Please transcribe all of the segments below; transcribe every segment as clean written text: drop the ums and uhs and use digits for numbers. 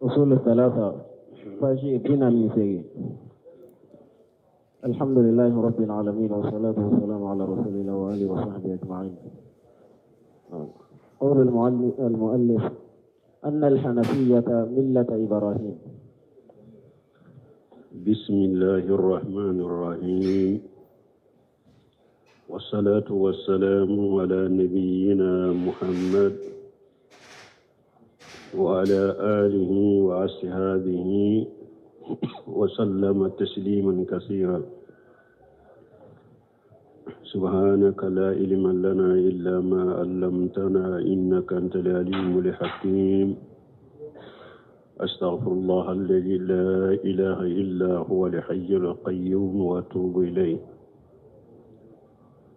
Usul Thalatha, page 48. الحمد لله رب العالمين والصلاة والسلام على رسول الله وآله وصحبه أجمعين. قول المؤلف أن الحنفية ملة إبراهيم. بسم الله الرحمن الرحيم، والصلاة والسلام على نبينا محمد وعلى آله وأصحابه وسلم تسليما كثيرا. سبحانك لا علم لنا إلا ما علمتنا إنك أنت العليم الحكيم. أستغفر الله الذي لا إله إلا هو الحي القيوم وأتوب إليه.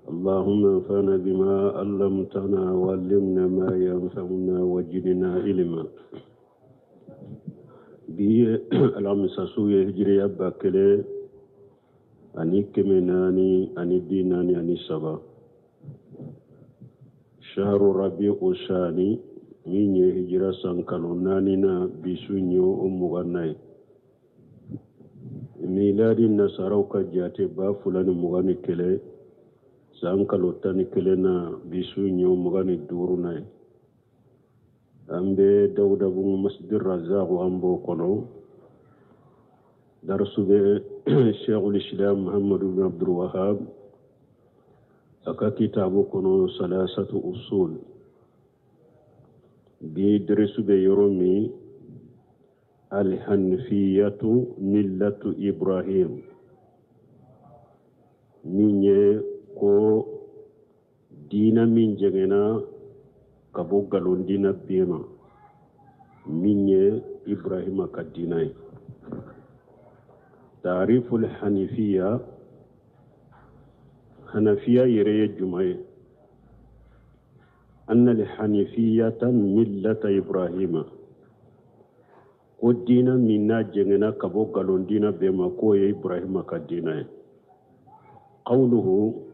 اللهم انفعنا بما علمتنا وعلمنا ما ينفعنا وزدنا علما. Bi ye alamisa su ye, hijiriya 1443, shahru rabi'u sani, min ye hijira san kalo naaninan, bi su ye o 20nan ye. Miladi nasaraw ka jate, 2021, san kalo 11 na, bi su ye o 25nan ye. An bɛ Dawudabugu, Masjid Razak, an b'o kɔnɔ. Darisu bɛ Sheikhul Islam Muhammadu bin Abdul Wahab a ka kitabu kɔnɔ, Salasatu Usul. Bi darisu bɛ yɔrɔ min, Alhanfiyatu millatu Ibrahim, min ye ko diina min jɛngɛnna ka bɔ nkalon diina bɛɛ ma, min ye Ibrahima ka diina ye. Taariful hanifiya, hanafiya yɛrɛ ye jumɛn ye? Anna alhanifiyata millata Ibrahima, ko diina min n'a jɛngɛnna ka bɔ nkalon diina bɛɛ ma, k'o ye Ibrahima ka diina ye. Qawluhu,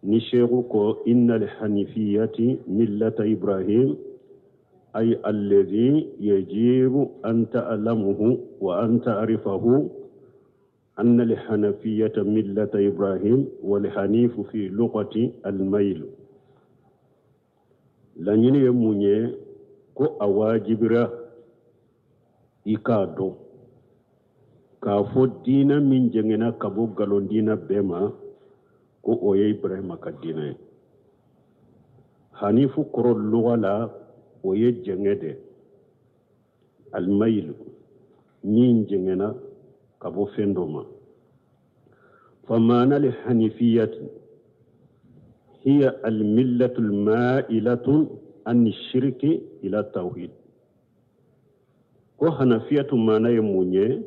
ni seku ko inna alhanifiyati millata Ibrahim, ay alladhi yajibu an ta'lamuhu wa an ta'rifahu anna alhanafiyata millata Ibrahim, walhanifu fi lughati almayl. Laɲini ye mun ye? Ko a wajibira i k'a dɔn k'a fɔ diina min jɛngɛnna ka bɔ nkalon diina bɛɛ ma, ko o ye Ibrahima ka diina ye. Hanifu kɔrɔ luga la, o ye jɛngɛ de, almayilu, min jɛngɛnna ka bɔ fɛn dɔ ma. Famana alhanifiyati hiya almillatu almailatu an shirki ila tawhid. Ko hanafiyatu maana ye mun ye?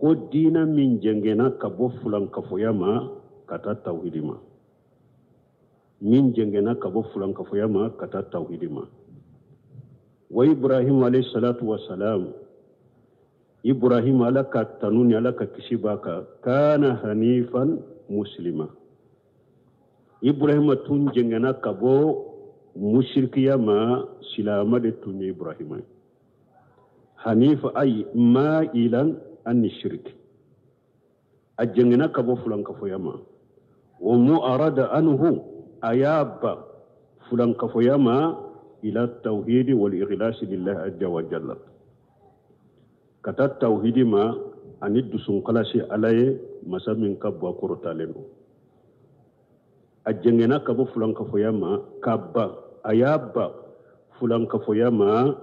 Ko diina min jɛngɛnna ka bɔ fulankafoya ma ka taa tawhidi ma, min jɛngɛnna ka bɔ fulankafoya ma ka taa tawhidi ma. Wa Ibrahim alayhi salatu wa salam, Ibrahim, Ala ka tanu ni Ala ka kisi b'a kan, kana hanifan muslima. Ibrahima tun jɛngɛnna ka bɔ musirikiya ma, silama de tun ye Ibrahima ye. Hanifa ay ma'ilan an shirk, a jɛngɛnna ka bɔ fulankafoya ma. Wa mu'arada anhu, a y'a ban fulankafoya ma, ila tawhidi wal ikhlasi lillahi azza wa jalla, ka taa tawhidi ma ani dusunkalasi Ala ye, masa min ka bon, a kɔrɔtalen don. A jɛngɛnna ka bɔ fulankafoya ma ka ban, a y'a ban fulankafoya ma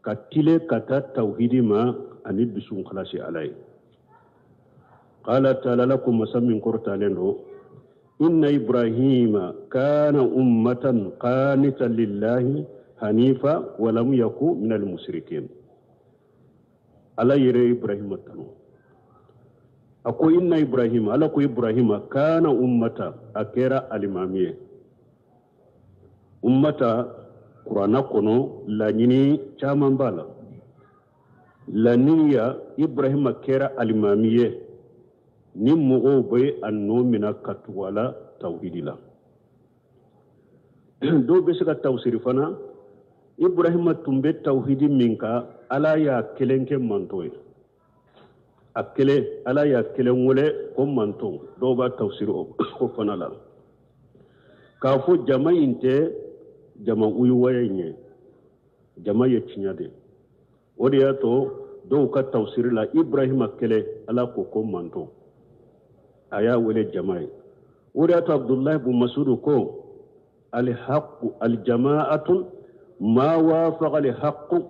ka tile ka taa tawhidi ma ani dusunkalasi Ala ye. Qala taala, Ala ko, masa min kɔrɔtalen don, inna Ibrahima kana ummatan qanitan lillahi hanifa walam yaku minal musrikin. Ala yɛrɛ Ibrahima tanu, a ko inna Ibrahima, Ala ko Ibrahima, kana ummata, a kɛra alimami ye. Ummata kuranna kɔnɔ, laɲini caman b'a la. Laɲiniya, Ibrahima kɛra alimami ye ni mɔgɔw bɛ a nɔ minɛ ka tugu a la tawhidi la. Dɔw bɛ se ka tafsiri fana. Ibrahima tun bɛ tawhidi min kan, Ala y'a kelen kɛ manton ye. A kelen, Ala y'a kelen wele ko manton. Dɔw b'a tafsiri o fana la k'a fɔ jama in tɛ jama uyuwaya in ye, jama ye tiɲɛ de. O de y'a to dɔw ka tafsiri la, Ibrahima kelen, Ala ko ko manton, a y'a wele jama ye. O de y'a to Abdullahi bun Masudu ko alhaqu aljamaatu ma wafaqa alhaqu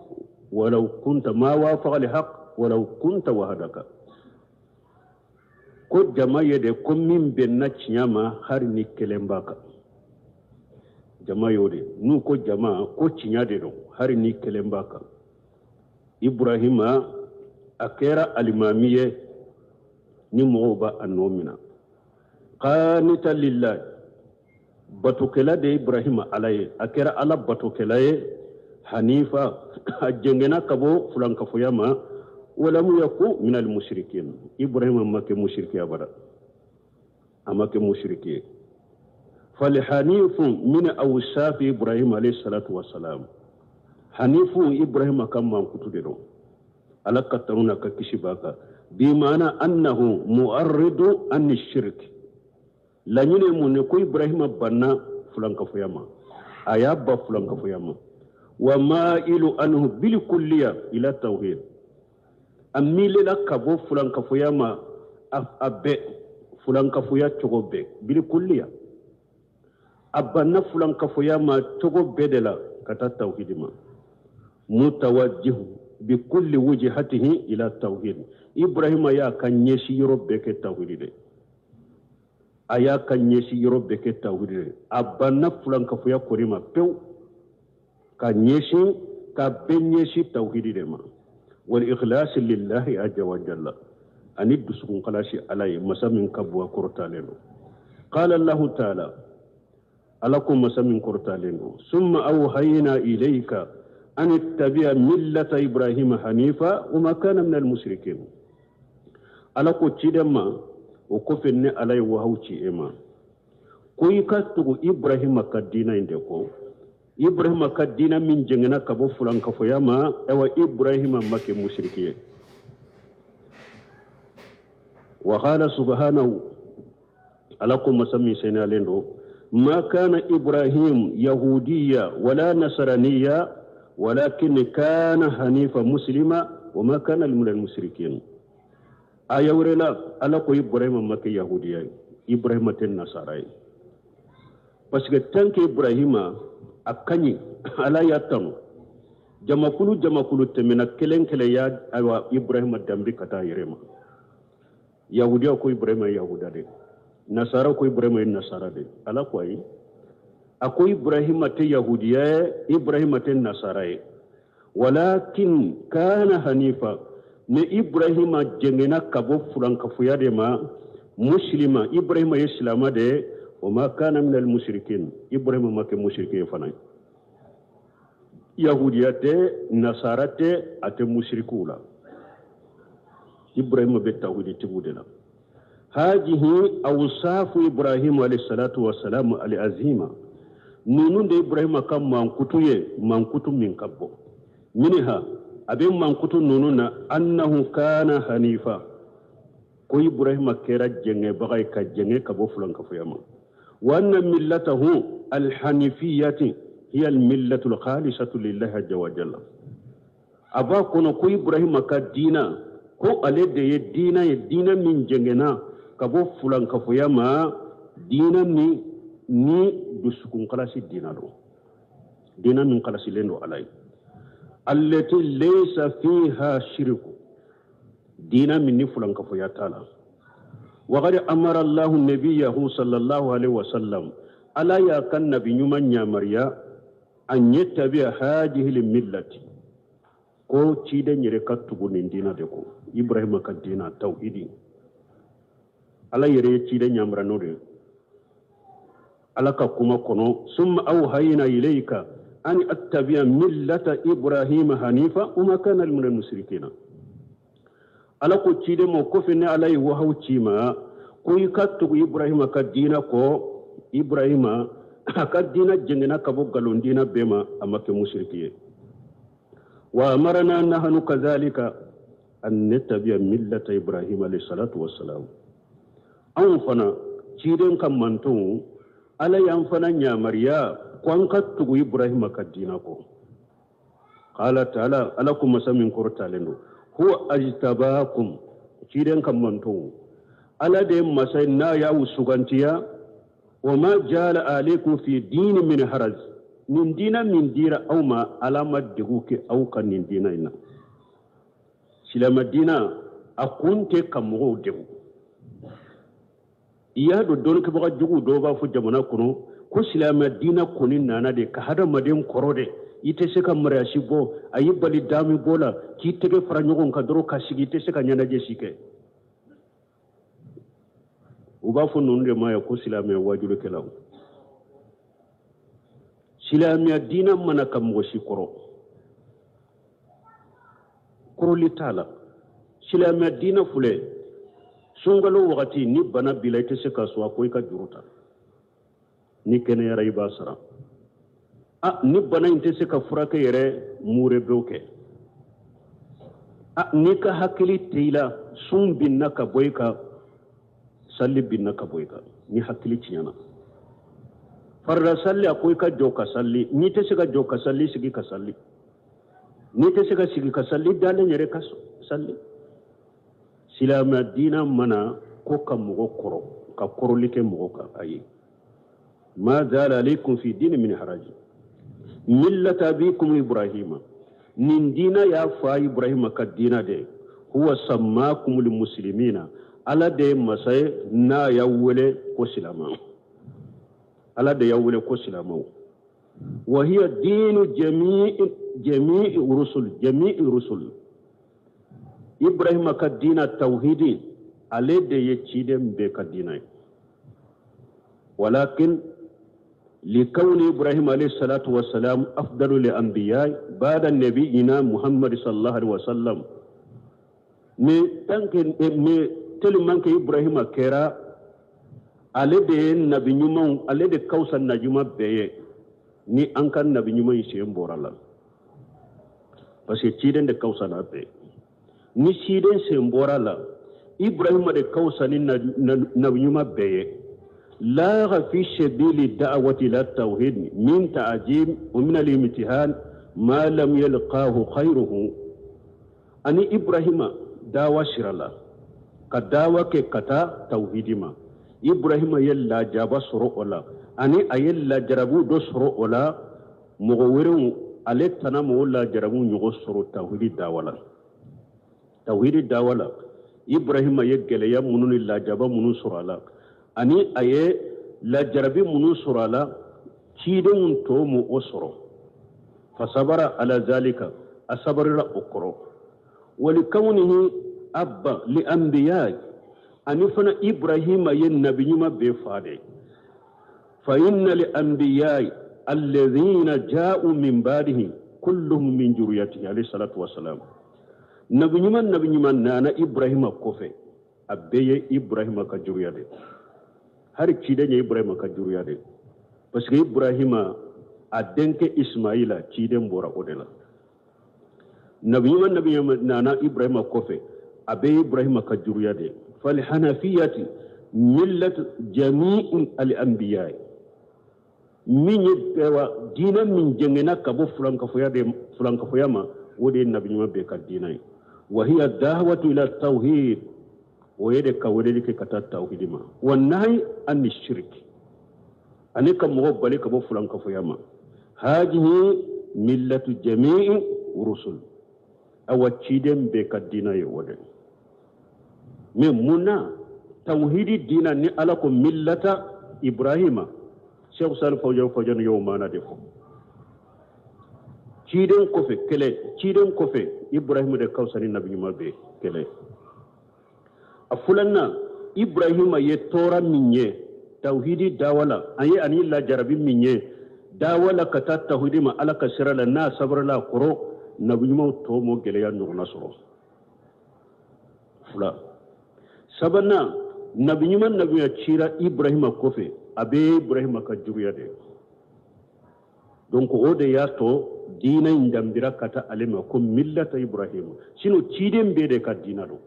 walau kunta ma wafaqa alhaq walau kunta wahadaka. Ko jama ye de ko min bɛnna tiɲɛ ma, hali ni kelen b'a kan. Jama y'o de, n'u ko jama, ko tiɲɛ de don, hali ni kelen b'a kan. Ibrahima a kɛra alimami ye ni mɔgɔw b'a a nɔ minɛ. Qanita lillahi, batokɛla de Ibrahima Ala ye, a kɛra Ala batokɛla ye. Hanifa, a jɛngɛnna ka bɔ fulankafoya ma. Walamu yaku minal mushrikin, Ibrahima ma kɛ mushriki abada, a ma kɛ mushriki ye. Falhanifu min awsafi Ibrahim alayhi salatu wassalam. Hanifu, Ibrahima ka mankutu de don, Ala ka tanu n'a ka kisi b'a kan. Bimana annahu mu'arridu an shirk. Laɲini mun ne? Ko Ibrahima banna fulankafoya ma, a y'a ba fulankafoya ma. Wa ma'ilu anhu bil kulliya ila tawhid, a milela ka bɔ fulankafoya ma, a bɛɛ fulankafoya cogo bɛɛ, bil kulliya, a banna fulankafoya ma cogo bɛɛ de la ka taa tawhidi ma. Mutawajjihu bi kulli wujhatihi ila tawhid, Ibrahima y'a ka ɲɛsi yɔrɔ bɛɛ kɛ tawhidi de, a y'a ka ɲɛsi yɔrɔ bɛɛ kɛ tawhidi de. A banna fulankafoya kɔni ma pewu, ka ɲɛsin, ka bɛɛ ɲɛsin tawhidi de ma. Wal ikhlasi lillahi azza wa jalla, ani dusukun kalasi Ala ye, masa min ka bon, a kɔrɔtalen don. Qala Allahu ta'ala, Ala ko, masa min kɔrɔtalen don: summa awhayna ilayka an ittabi'a millata Ibrahima hanifa wa ma kana minal mushrikin. Ala ko ciden ma, o kɔfɛ ne Ala ye wahaw ci e ma ko i ka tugu Ibrahima ka diina in de kɔ, Ibrahima ka diina min jɛngɛnna ka bɔ fulankafoya ma. Ayiwa, Ibrahima ma kɛ musiriki ye. Wa qala subhanahu, Ala ko, masa min seniyalen don: ma kana Ibrahim yahudiya wala nasaraniya walakin kana hanifa muslima wa ma kana minal mushrikin. Aya wɛrɛ la, Ala ko Ibrahima ma kɛ yahudiya ye, Ibrahima tɛ nasara ye, parce que tant que Ibrahima a ka ɲi, Ala y'a tanu. Jamakulu jamakulu tɛmɛna, kelen kelen y'a, ayiwa, Ibrahima danbe ka taa yɛrɛ ma. Yahudiya ko Ibrahima ye yahuda de, nasara ko Ibrahima ye nasara de. Ala ko ayi, a ko Ibrahima tɛ yahudiya ye, Ibrahima tɛ nasara ye. Walakin kana hanifa, ni Ibrahima jɛngɛnna ka bɔ fulankafoya de ma. Muslima, Ibrahima ye silama de ye. Wa ma kana minal mushrikin, Ibrahima ma kɛ mushriki ye fana. Yahudiya tɛ, nasara tɛ, a tɛ mushrikuw la. Ibrahima bɛ tawhiditigiw de la. Hajihi awsafu Ibrahim alayhi salatu wasalam al-azima, ninnu de Ibrahima ka mankutu ye, mankutu min ka bɔ. Minha, a bɛ mankutu ninnu na, annahu kana hanifa, ko Ibrahima kɛra jɛngɛbaga ye, ka jɛngɛ ka bɔ fulankafoya ma. Wa anna millatahu alhanifiyati hiya almillatu alkhalisatu lillahi azza wa jalla. A b'a kɔnɔ ko Ibrahima ka diina, ko ale de ye diina ye, diina min jɛngɛnna ka bɔ fulankafoya ma, diina min ni dusukun kalasi diina don, diina min kalasilen don Ala ye. Allati laysa fiha shirku, diina min ni fulankafoya t'a la. Waqad amara Allahu nabiyahu sallallahu alaihi wasallam, Ala y'a ka nabi ɲuman yamaruya, an yattabi'a hadihi millati, ko ciden yɛrɛ ka tugu nin diina de ko, Ibrahima ka diina tawhidi. Ala yɛrɛ ye ciden yamaruya n'o de ye Ala ka kuma kɔnɔ: summa awhayna ilayka an attabi'a millata Ibrahima hanifa wa ma kana minal mushrikina. Ala ko ciden ma, kɔfɛ ne Ala ye wahaw ci ma ko i ka tugu Ibrahima ka diina kɔ. Ibrahima A ka diina jɛngɛnna ka bɔ nkalon diina bɛɛ ma, a ma kɛ musiriki ye. Wa amarana nahanu kazalika an nattabi'a millata Ibrahim alayhi salatu wassalam. Anw fana ciden ka mantonw, Ala y'an fana yamaruya ko an ka tugu Ibrahima ka diina kɔ. Qala ta'ala, Ala ko masa min kɔrɔtalen don, huwa ajtabakum, ciden ka mantonw, Ala de ye masa ye n'a y'aw sugantiya. Wa ma jala alaykum fi dini min haraj, nin diina min dira aw ma, Ala ma degun kɛ aw kan nin diina in na. Silamɛ diina a kun tɛ ka mɔgɔw degun. I y'a dɔn dɔnnikɛbaga jugu dɔw b'a fɔ jamana kɔnɔ ko silamɛ diina kɔni nana de ka hadamaden kɔrɔ de, i tɛ se ka mariasi bɔ, a y'i bali dami bɔ la, k'i tɛgɛ fara ɲɔgɔn kan dɔrɔn ka sigi, i tɛ se ka ɲɛnajɛ si kɛ. U b'a fɔ ninnu de ma ye ko silamɛya wajulikɛlaw. Silamɛya diina ma na ka mɔgɔ si kɔrɔ, kɔrɔli t'a la. Silamɛya diina filɛ, sunkalo wagati ni bana b'i la, i tɛ se ka sun, a ko i ka juru ta, ni kɛnɛyara i b'a sara. A ni bana in tɛ se ka furakɛ yɛrɛ, mure b'o kɛ. A n'i ka hakili tɛ i la, sun binna ka bɔ i kan, sali binna ka bɔ i kan, ni hakili tiɲɛna. Farida sali, a ko i ka jɔ ka sali, n'i tɛ se ka jɔ ka sali, sigi ka sali, n'i tɛ se ka sigi ka sali, dalen yɛrɛ ka sali. Silamɛ diina ma na ko ka mɔgɔ kɔrɔ, ka kɔrɔli kɛ mɔgɔ kan, ayi. Ma jala alaykum fi dini min haraji millata abikum Ibrahima, nin diina y'a fa Ibrahima ka diina de. Huwa sammakumul muslimina, Ala de ye masa ye n'a y'a wele ko silama, Ala de y'a wele ko silamaw. Wa hiya diinu jami'i rusul, jami'i rusul. Ibrahima ka diina tawhidi, ale de ye ciden bɛɛ ka diina ye. Walakin likawni Ibrahim alayhi salatu wassalam afdalu li anbiya ba'da nabiyina Muhammad sallallahu alaihi wasallam. Mais tant que, mais tellement que Ibrahima kɛra ale de ye nabi ɲumanw, ale de ka fisa nabi ɲuman bɛɛ ye, ni an ka nabi ɲuman in sen bɔra la, parce que ciden de ka fisa n'a bɛɛ, ni ciden sen bɔra la, Ibrahima de ka fisa ni nabi ɲuman bɛɛ ye. Laga fi sabili da'wati ila tawhid min ta'jim wa min al-imtihan ma lam yalqahu khayruhu. Ani Ibrahima dawa sira la, ka dawa kɛ ka taa tawhidi ma, Ibrahima ye lajaba sɔrɔ o la, ani a ye lajarabu dɔ sɔrɔ o la, mɔgɔ wɛrɛw ale tana ma o lajarabu ɲɔgɔn sɔrɔ tawhidi dawa la. Tawhidi dawa la, Ibrahima ye gɛlɛya minnu ni lajaba minnu sɔrɔ a la, ani a ye lajarabi minnu sɔrɔ a la, cidenw tɔw ma o sɔrɔ. Fasabara ala zalika, a sabarila o kɔrɔ. Walikawnihi abba li anbiya, ani fana Ibrahima ye nabi ɲuman bɛɛ fa de. Fa inna li anbiya alladhina ja'u min ba'dihi kulluhum min juriyatihi alayhi salatu wassalam. Nabi ɲuman, nabi ɲuman nana Ibrahima kɔfɛ, a bɛɛ ye Ibrahima ka juruya de. Hari ciden ye Ibrahima ka juruya de, parce que Ibrahima a denkɛ Ismaila ciden bɔra o de la. Nabi ɲuman, nabi ɲuman nana Ibrahima kɔfɛ, a bɛɛ ye Ibrahima ka juruya de. Fal hanafiyati millat jami'i al anbiya, min ye wa diinɛ min jɛngɛnna ka bɔ fulankafoya de, fulankafoya ma, o de ye nabi ɲuman bɛɛ ka diinɛ ye. Wa hiya da'watu ila tawhid, o ye de ka weleli kɛ ka taa tawhidi ma. Wa nahi ani shirk, ani ka mɔgɔ bali ka bɔ fulankafoya ma. Hajihi millatu jami'i rusul, awa ciden bɛɛ ka diinɛ ye o de. Mais mun na tawhidi diinɛ ni Ala ko millata Ibrahima, Cheikh Salih Fawzan Fawzan y'o maana de fɔ. Ciden kɔfɛ kɛlɛ, ciden kɔfɛ Ibrahima de ka fisa ni nabi ɲuman bɛɛ kɛlɛ. A filanan, Ibrahima ye tɔɔrɔ min ye tawhidi dawa la, a ye ani lajarabi min ye dawa la ka taa tawhidi ma Ala ka sira la, n'a sabarila a kɔrɔ, nabi ɲumanw tɔw m'o gɛlɛya ɲɔgɔnna sɔrɔ. Fila. Sabanan, nabi ɲuman, nabi ɲuman cira Ibrahima kɔfɛ, a bɛɛ ye Ibrahima ka juruya de. Donc o de y'a to diina in danbira ka taa ale ma ko millata Ibrahima. Sinon ciden bɛɛ de ka diina don.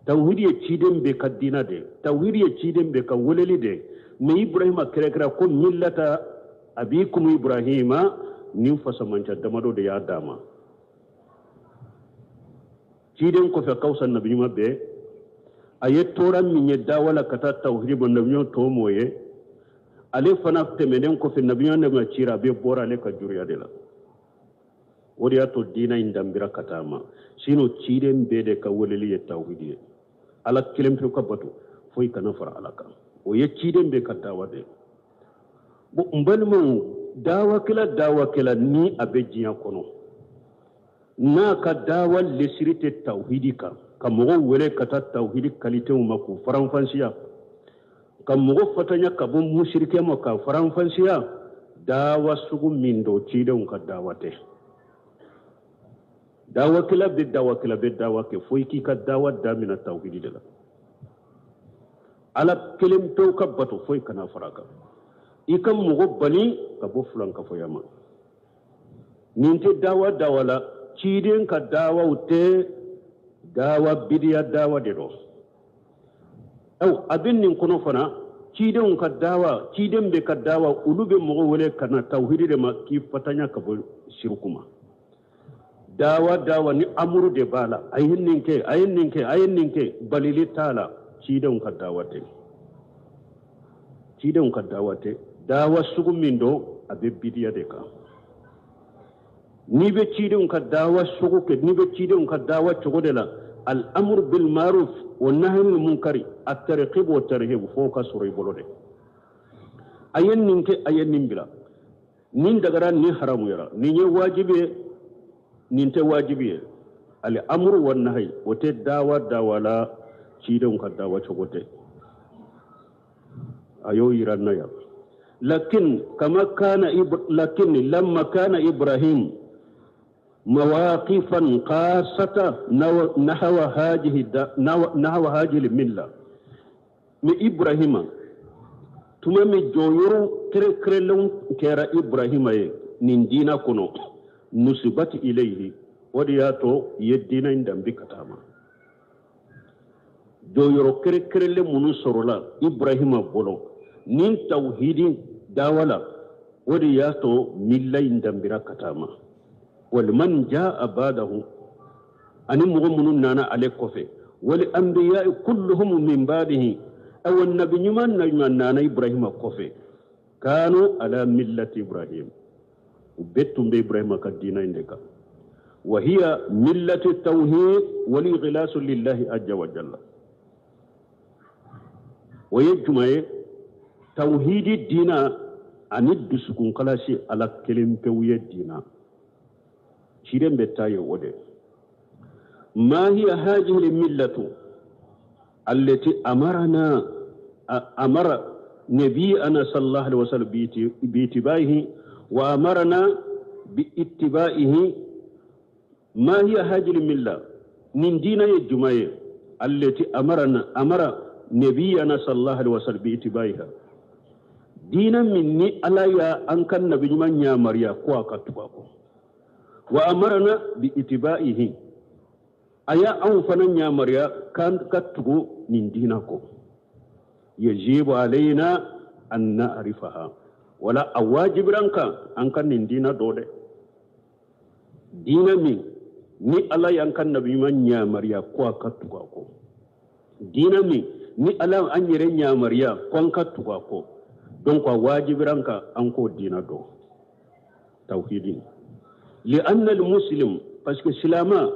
Tawhidi ye ciden bɛɛ ka diina de, tawhidi ye ciden bɛɛ ka weleli de. Mais Ibrahima kɛrɛkɛrɛ ko millata abikum Ibrahima, nin fasamanca damadɔ de y'a d'a ma. Ciden kɔfɛ ka fisa nabi ɲuman bɛɛ, a ye tɔɔrɔ min ye dawa la ka taa tawhidi ma, nabi ɲuman tɔw m'o ye. Ale fana tɛmɛnen kɔfɛ, nabi ɲuman nabi cira, a bɛɛ bɔra ale ka juriya de la. O de y'a to diina in danbira ka taa ma. Sinon ciden bɛɛ de ka weleli ye tawhidi ye, Ala kelen pewu ka bato, foyi kana fara Ala kan. O ye ciden bɛɛ ka dawa de ye. Bon, n balimaw, dawakɛla dawakɛla ni a bɛ diɲɛ kɔnɔ, n'a ka dawa lesiri tɛ tawhidi kan, ka mɔgɔw wele ka taa tawhidi kalitew ma k'u faranfansiya, ka mɔgɔ fatanya ka bɔ musirikɛ ma ka faranfansiya, dawa sugu min don, cidenw ka dawa tɛ. Dawakɛla bɛ dawakɛla bɛ dawa kɛ, fo i k'i ka dawa damina tawhidi de la. Ala kelen pewu ka bato, foyi kana fara a kan. I ka mɔgɔ bali ka bɔ filankafoya ma. Nin tɛ dawa dawa la, ciden ka dawaw tɛ dawa bidiya dawa de don. Aw a bɛ nin kɔnɔ fana, cidenw ka dawa, ciden bɛ ka dawa, olu bɛ mɔgɔ wele ka na tawhidi de ma, k'i fatanya ka bɔ siruku ma. Dawa dawa ni amuru de b'a la, a ye nin kɛ, a ye nin kɛ, a ye nin kɛ, balili t'a la, cidenw ka dawa tɛ. Cidenw ka dawa tɛ. Dawa sugu min don, a bɛ bidiya de kan. N'i bɛ cidenw ka dawa sugu kɛ, n'i bɛ cidenw ka dawa cogo de la, al-amru bil ma'ruf wa nahyi anil munkari, at-targhib wa tarhib, fo ka sɔrɔ i bolo de. A ye nin kɛ, a ye nin bila, nin dagara, nin haramuyara, nin ye wajibi ye, nin tɛ wajibi ye. Al-amru wa nahyi, o tɛ dawa dawa la, cidenw ka dawa cogo tɛ. A y'o yira n na yan. Lakin kama kana, lakin lamma kana Ibrahim mawaqifan qasata nahwa hadhihi milla. Ni Ibrahima tuma min jɔyɔrɔ kɛrɛnkɛrɛnlenw kɛra Ibrahima ye nin diina kɔnɔ, nusibati ilayhi, o de y'a to i ye diina in danbe ka taa ma. Jɔyɔrɔ kɛrɛnkɛrɛnlen minnu sɔrɔla Ibrahima bolo nin tawhidi dawa la, o de y'a to milla in danbira ka taa ma. Waliman jaa ba'dahu, ani mɔgɔ minnu nana ale kɔfɛ, wal anbiya kulluhum min ba'dihi, aw nabi ɲuman na ɲuman nana Ibrahima kɔfɛ, kanu ala millati Ibrahim, u bɛɛ tun bɛ Ibrahima ka diina in de kan. Wa hiya millatu tawhid wal ikhlasu lillahi azza wa jalla. O ye jumɛn ye? Tawhidi diina ani dusukunkalasi Ala kelen pewu ye diina. Ciden bɛ taa ye o de. Ma hiya hadhihi millatu allati amarana amara nabiyana sallallahu alaihi wasallam biitibaihi wa amarana biittibaihi. Ma hiya hadhihi milla, nin diina ye jumɛn ye? Allati amarana amara nabiyana sallallahu alaihi wasallam biittibaiha, diina min ni Ala ya an ka nabi ɲuman yamaruya ko a ka tugu a kɔ. Wa amarana biittibaihi, a y'a anw fana yamaruya k'an ka tugu nin diina kɔ. Yajibu alayna an na'rifaha, wala a wajibira an kan an ka nin diina dɔ dɛ. Diina min ni Ala y'an ka nabi ɲuman yamaruya ko a ka tugu a kɔ, diina min ni Ala an yɛrɛ yamaruya ko an ka tugu a kɔ, donc a wajibira an kan an k'o diina dɔn, tawhidi. Li'anna al-muslim, parce que silama,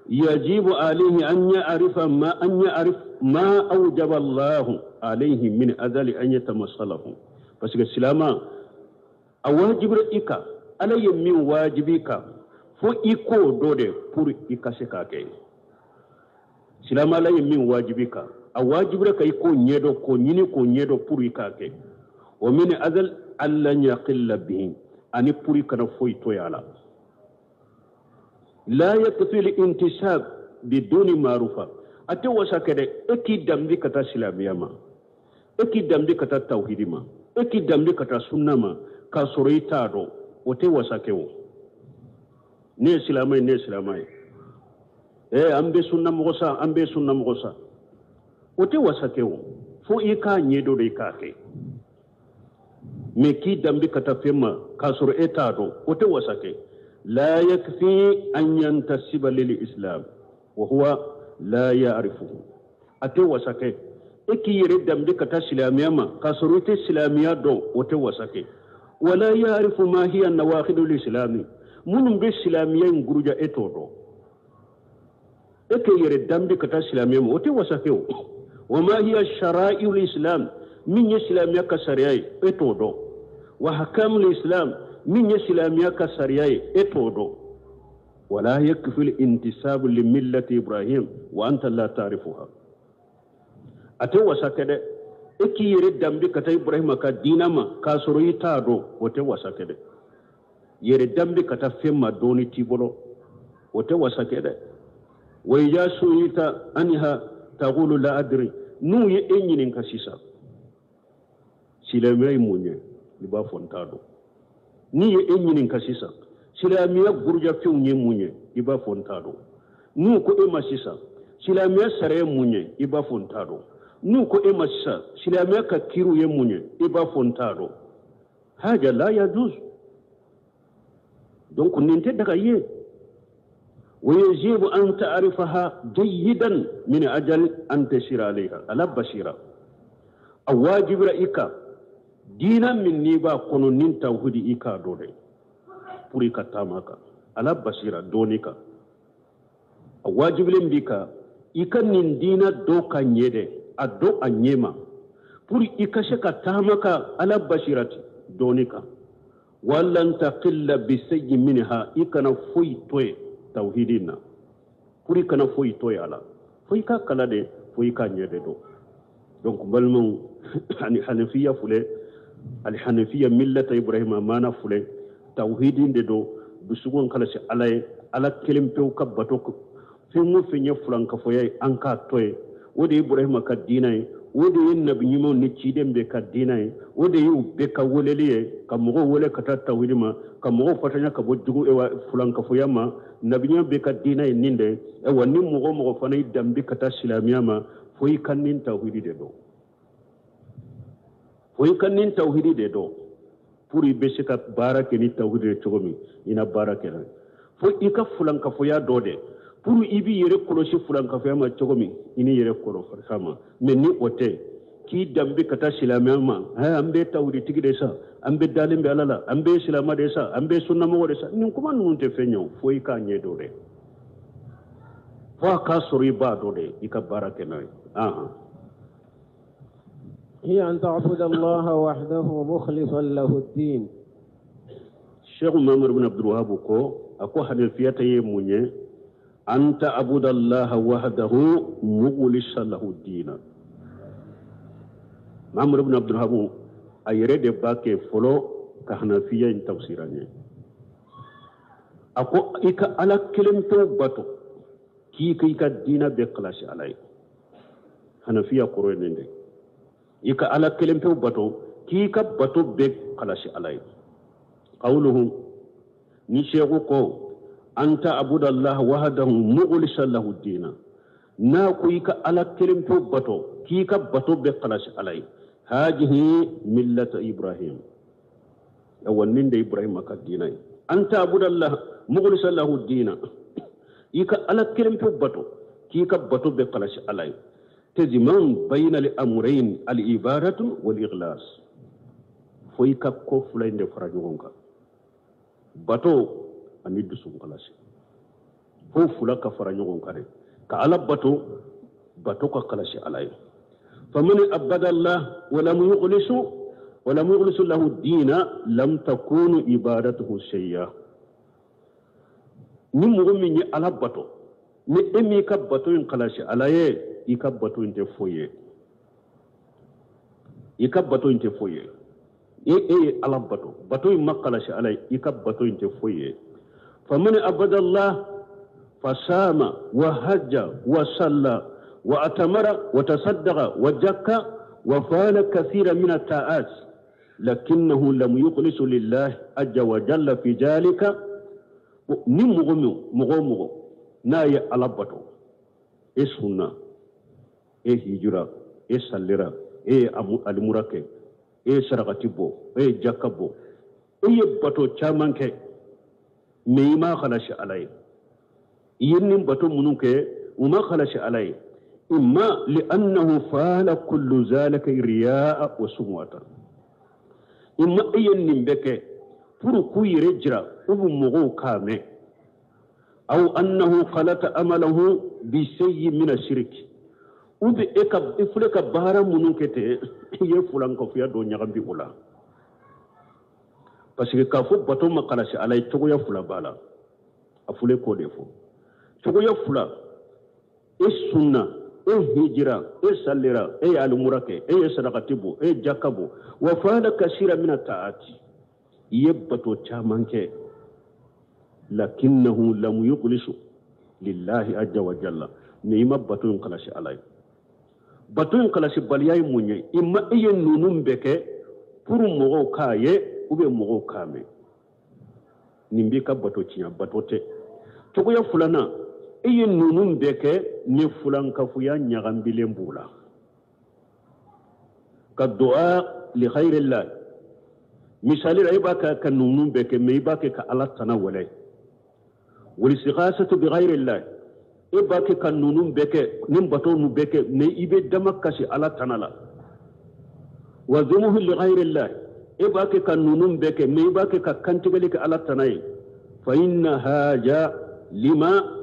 yajibu alayhi an ya'rifa ma an ya'rif ma awjaba Allah alayhi min azali an yatamassalahu. Parce que silama, a wajibira i kan, Ala ye min wajibi kan, fo i k'o dɔ de pour i ka se k'a kɛ. Silama, Ala ye min wajibi kan, a wajibira ka i k'o ɲɛdɔn, k'o ɲini, k'o ɲɛdɔn pour i k'a kɛ. O min azal alla yaqilla bihi, ani pour i kana foyi to a la. La yakfi al-intisab biduni ma'rufa, a tɛ wasa kɛ dɛ e k'i danbe ka taa silamɛya ma, e k'i danbe ka taa tawhidi ma, e k'i danbe ka taa sunna ma, k'a sɔrɔ i t'a dɔn, o tɛ wasa kɛ. O ne ye silamɛ ye, ne ye silamɛ ye, an bɛ sunna mɔgɔ sa, an bɛ sunna mɔgɔ sa, o tɛ wasa kɛ. O fo i k'a ɲɛdɔn de, i k'a kɛ. Mais k'i danbe ka taa fɛn ma k'a sɔrɔ e t'a dɔn, o tɛ wasa kɛ. La yakfi an yantasiba lil islam wa huwa la ya'rifuhu. A tɛ wasa kɛ e k'i yɛrɛ danbe ka taa silamɛya ma k'a sɔrɔ i tɛ silamɛya dɔn, o tɛ wasa kɛ. Wala ya'rifu ma hiya nawaqidul islami, minnu bɛ silamɛya in guruja, e t'o dɔn. E k'i yɛrɛ danbe ka taa silamɛya ma, o tɛ wasa kɛ. O wa ma hiya shara'iul islam, min ye silamɛya ka sariya ye, e t'o dɔn. Wa ahkamul islam, min ye silamɛya ka sariya ye, e t'o dɔn. Wala yakfi al-intisabu li millati Ibrahim wa anta la ta'rifuha. A tɛ wasa kɛ dɛ, e k'i yɛrɛ danbe ka taa Ibrahima ka diina ma k'a sɔrɔ i t'a dɔn, o tɛ wasa kɛ dɛ. Yɛrɛ danbe ka taa fɛn ma dɔɔni t'i bolo, o tɛ wasa kɛ dɛ. Wa iza su'ilta anha taqulu la adri. N'u ye e ɲininka sisan silamɛya ye mun ye, i b'a fɔ n t'a dɔn. N'i ye e ɲininka sisan silamɛya gurujafɛnw ye mun ye, i b'a fɔ n t'a dɔn. N'u ko e ma sisan silamɛya sariya ye mun ye, i b'a fɔ n t'a dɔn. N'u ko e ma sisan silamɛya ka kiriw ye mun ye, i b'a fɔ n t'a dɔn. Haja la yajuz. Donc nin tɛ daga ye. ويجب أن تعرفها جيدا من أجل أن تسير عليها على بصيرة. الواجب رأيك دينا من نيبا كونو نين توحيد إيكا دوري پوري تاماكا على بصيرة دونيكا. الواجب لنبيك إيكا نين دينا دوكا نيدي أدو أنيما پوري إيكا شكا تاماكا على بصيرة دونيكا. ولن تقل بسي منها إيكا نفوي توي tawhidin na pour i kana foyi to a la, fo i ka kala de, fo i ka ɲɛ de dɔn. Donc balimaw, ani hanafiya filɛ, alhanafiya millata Ibrahima mana filɛ, tawhidin de don. Dusukun kalasi Ala ye, Ala kelen pewu ka bato. Fɛn o fɛn ye fulankafoya ye, an k'a to ye. O de ye Ibrahima ka diina ye, o de ye nabi ɲumanw ni ciden bɛɛ ka diina ye, o de ye u bɛɛ ka weleli ye, ka mɔgɔw wele ka taa tawhidi ma, ka mɔgɔw fatanya ka bɔ jugu fulankafoya ma. Nabi ɲuman bɛɛ ka diina ye nin de. Ayiwa, ni mɔgɔ o mɔgɔ fana y'i danbe ka taa silamɛya ma, fo i ka nin tawhidi de dɔn, fo i ka nin tawhidi de dɔn pour i bɛ se ka baara kɛ ni tawhidi ye cogo min, i na baara kɛ n'a ye. Fo i ka fulankafoya dɔ de pour i b'i yɛrɛ kɔlɔsi fulankafoya ma cogo min, i ni yɛrɛ kɔlɔsi ma. Mais ni o tɛ, k'i danbe ka taa silamɛya ma, an bɛɛ tawhiditigi de sa, an bɛɛ dalen bɛ Ala la, an bɛɛ silamɛ de sa, an bɛɛ sunnamɔgɔ de sa, nin kuma ninnu tɛ fɛn ye o. Fo i k'a ɲɛ dɔn dɛ, fo a k'a sɔrɔ i b'a dɔn dɛ, i ka baara kɛ n'a ye. هي أن تعبد الله وحده مخلصا له الدين. Cheikh Muhammad ibn Abdul Wahab ko a ko hanafiyata ye mun ye? أن تعبد الله وحده مخلصا له الدين. Muhammad ibn Abdul Wahab a yɛrɛ de b'a kɛ fɔlɔ ka hanafiya in tafsira ɲɛ. A ko i ka Ala kelen pewu bato, k'i ka i ka diina bɛɛ kalasi Ala ye. Hanafiya kɔrɔ ye nin de: i ka Ala kelen pewu bato, k'i ka bato bɛɛ kalasi Ala ye. Qawluhu, ni seeku ko an ta'budu Allah wahdahu mukhlishan lahu dina, n'a ko i ka Ala kelen pewu bato, k'i ka bato bɛɛ kalasi Ala ye, hajihi millata Ibrahim. Yawa, nin de Ibrahim ka diina ye. An ta'budu Allah mukhlishan lahu dina, i ka Ala kelen pewu bato, k'i ka bato bɛɛ kalasi Ala ye. Tazimam bayna al amrayn al ibadatu wal ikhlas. Fo i ka ko fila in de fara ɲɔgɔn kan, bato ani dusukun kalasi, fo fila ka fara ɲɔgɔn kan dɛ, ka Ala bato, bato ka kalasi Ala ye. Faman abada Allah walam yukhlisu lahu dina lam takunu ibadatuhu shay'a. Ni mɔgɔ min ye Ala bato, ni e m'i ka bato in kalasi Ala ye, i ka bato in tɛ foyi ye, i ka bato in tɛ foyi ye. E ye Ala bato, bato in ma kalasi Ala ye, i ka bato in tɛ foyi ye. Faman abada Allah fasama wa hajja wa salla wa atamara wa tasaddaqa wa jakka wa fa'ala kathira min at-ta'at. Lakinnahu lam yukhlisu lillahi azza wa jalla fi zalika. Ni mɔgɔ min, mɔgɔ o mɔgɔ n'a ye Ala bato, e sunna, e hijira, e salira, e ye alimura kɛ, e ye sarakati bɔ, e ye jaka bɔ, e ye bato caman kɛ, mais i ma halasi Ala ye. I ye nin bato minnu kɛ, u ma halasi Ala ye. Imma li'annahu fa'ala kullu zalika riya'a wa sum'ata. Imma e ye nin bɛɛ kɛ pour k'u yɛrɛ jira u bɛ mɔgɔw k'a mɛn. Aw annahu khalata amalahu bi shay'in min ash-shirk. U bɛ e ka i filɛ ka baara minnu kɛ ten, i ye fulankafoya dɔ ɲagami o la. Parce que k'a fɔ bato ma kalasi Ala ye, cogoya fila b'a la. A filɛ k'o de fɔ. Cogoya fila, e sunna, e hijira, e salira, e ye alimura kɛ, e ye sarakati bɔ, e ye jaka bɔ. Wa fa'ala kasira mina ta'ati. I ye bato caman kɛ. Lakinnahu lam yukhlisu lillahi azza wa jalla. Mais i ma bato in kalasi Ala ye. Bato in kalasi baliya ye mun ye? I ma, e ye ninnu bɛɛ kɛ pour mɔgɔw k'a ye ou bien mɔgɔw k'a mɛn. Nin b'i ka bato tiɲɛ, bato tɛ. Cogoya filanan, e ye ninnu bɛɛ kɛ ni fulankafoya ɲagambilen b'u la. Ka du'a li khayrillah. Misali la, e b'a kɛ ka ninnu bɛɛ kɛ, mais i b'a kɛ ka Ala tana wɛlɛ. Wal istighasatu bi ghayrillah. E b'a kɛ ka ninnu bɛɛ kɛ, nin bato ninnu bɛɛ kɛ, mais i bɛ dama kasi Ala tana la. Wa dhumuhu li ghayrillah. E b'a kɛ ka ninnu bɛɛ kɛ, mais i b'a kɛ ka kantigɛli kɛ Ala tana ye. Fa inna haja lima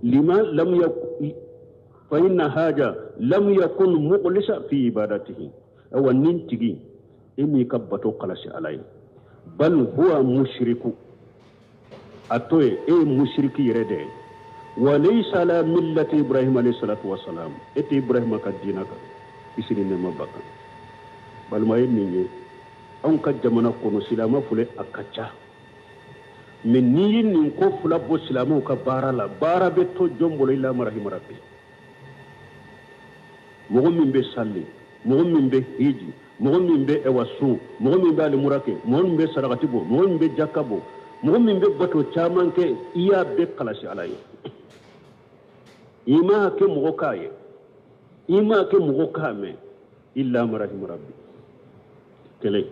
lima lam yakun, fa inna haja lam yakun mukhlisa fi ibadatihi. Awa nin tigi e m'i ka bato kalasi Ala ye. Bal huwa mushriku. A to ye, e ye mushriki yɛrɛ de ye. Wa laysa ala millati Ibrahim alayhi salatu wa salam. E tɛ Ibrahima ka diina kan, kisi ni nɛɛma b'a kan. Balima ye nin ye, anw ka jamana kɔnɔ silamɛ filɛ a ka ca. Mais n'i ye nin ko fila bɔ silamɛw ka baara la, baara bɛ to jɔn bolo illa ma rahima rabbi. Mɔgɔ min bɛ sali, mɔgɔ min bɛ hiji, mɔgɔ min bɛ ɛwa sun, mɔgɔ min bɛ alimura kɛ, mɔgɔ min bɛ sarakati bɔ, mɔgɔ min bɛ jaka bɔ, mɔgɔ min bɛ bato caman kɛ, i y'a bɛɛ kalasi Ala ye. I m'a kɛ mɔgɔ k'a ye, i m'a kɛ mɔgɔ k'a mɛn, illa ma rahima rabbi. Kelen.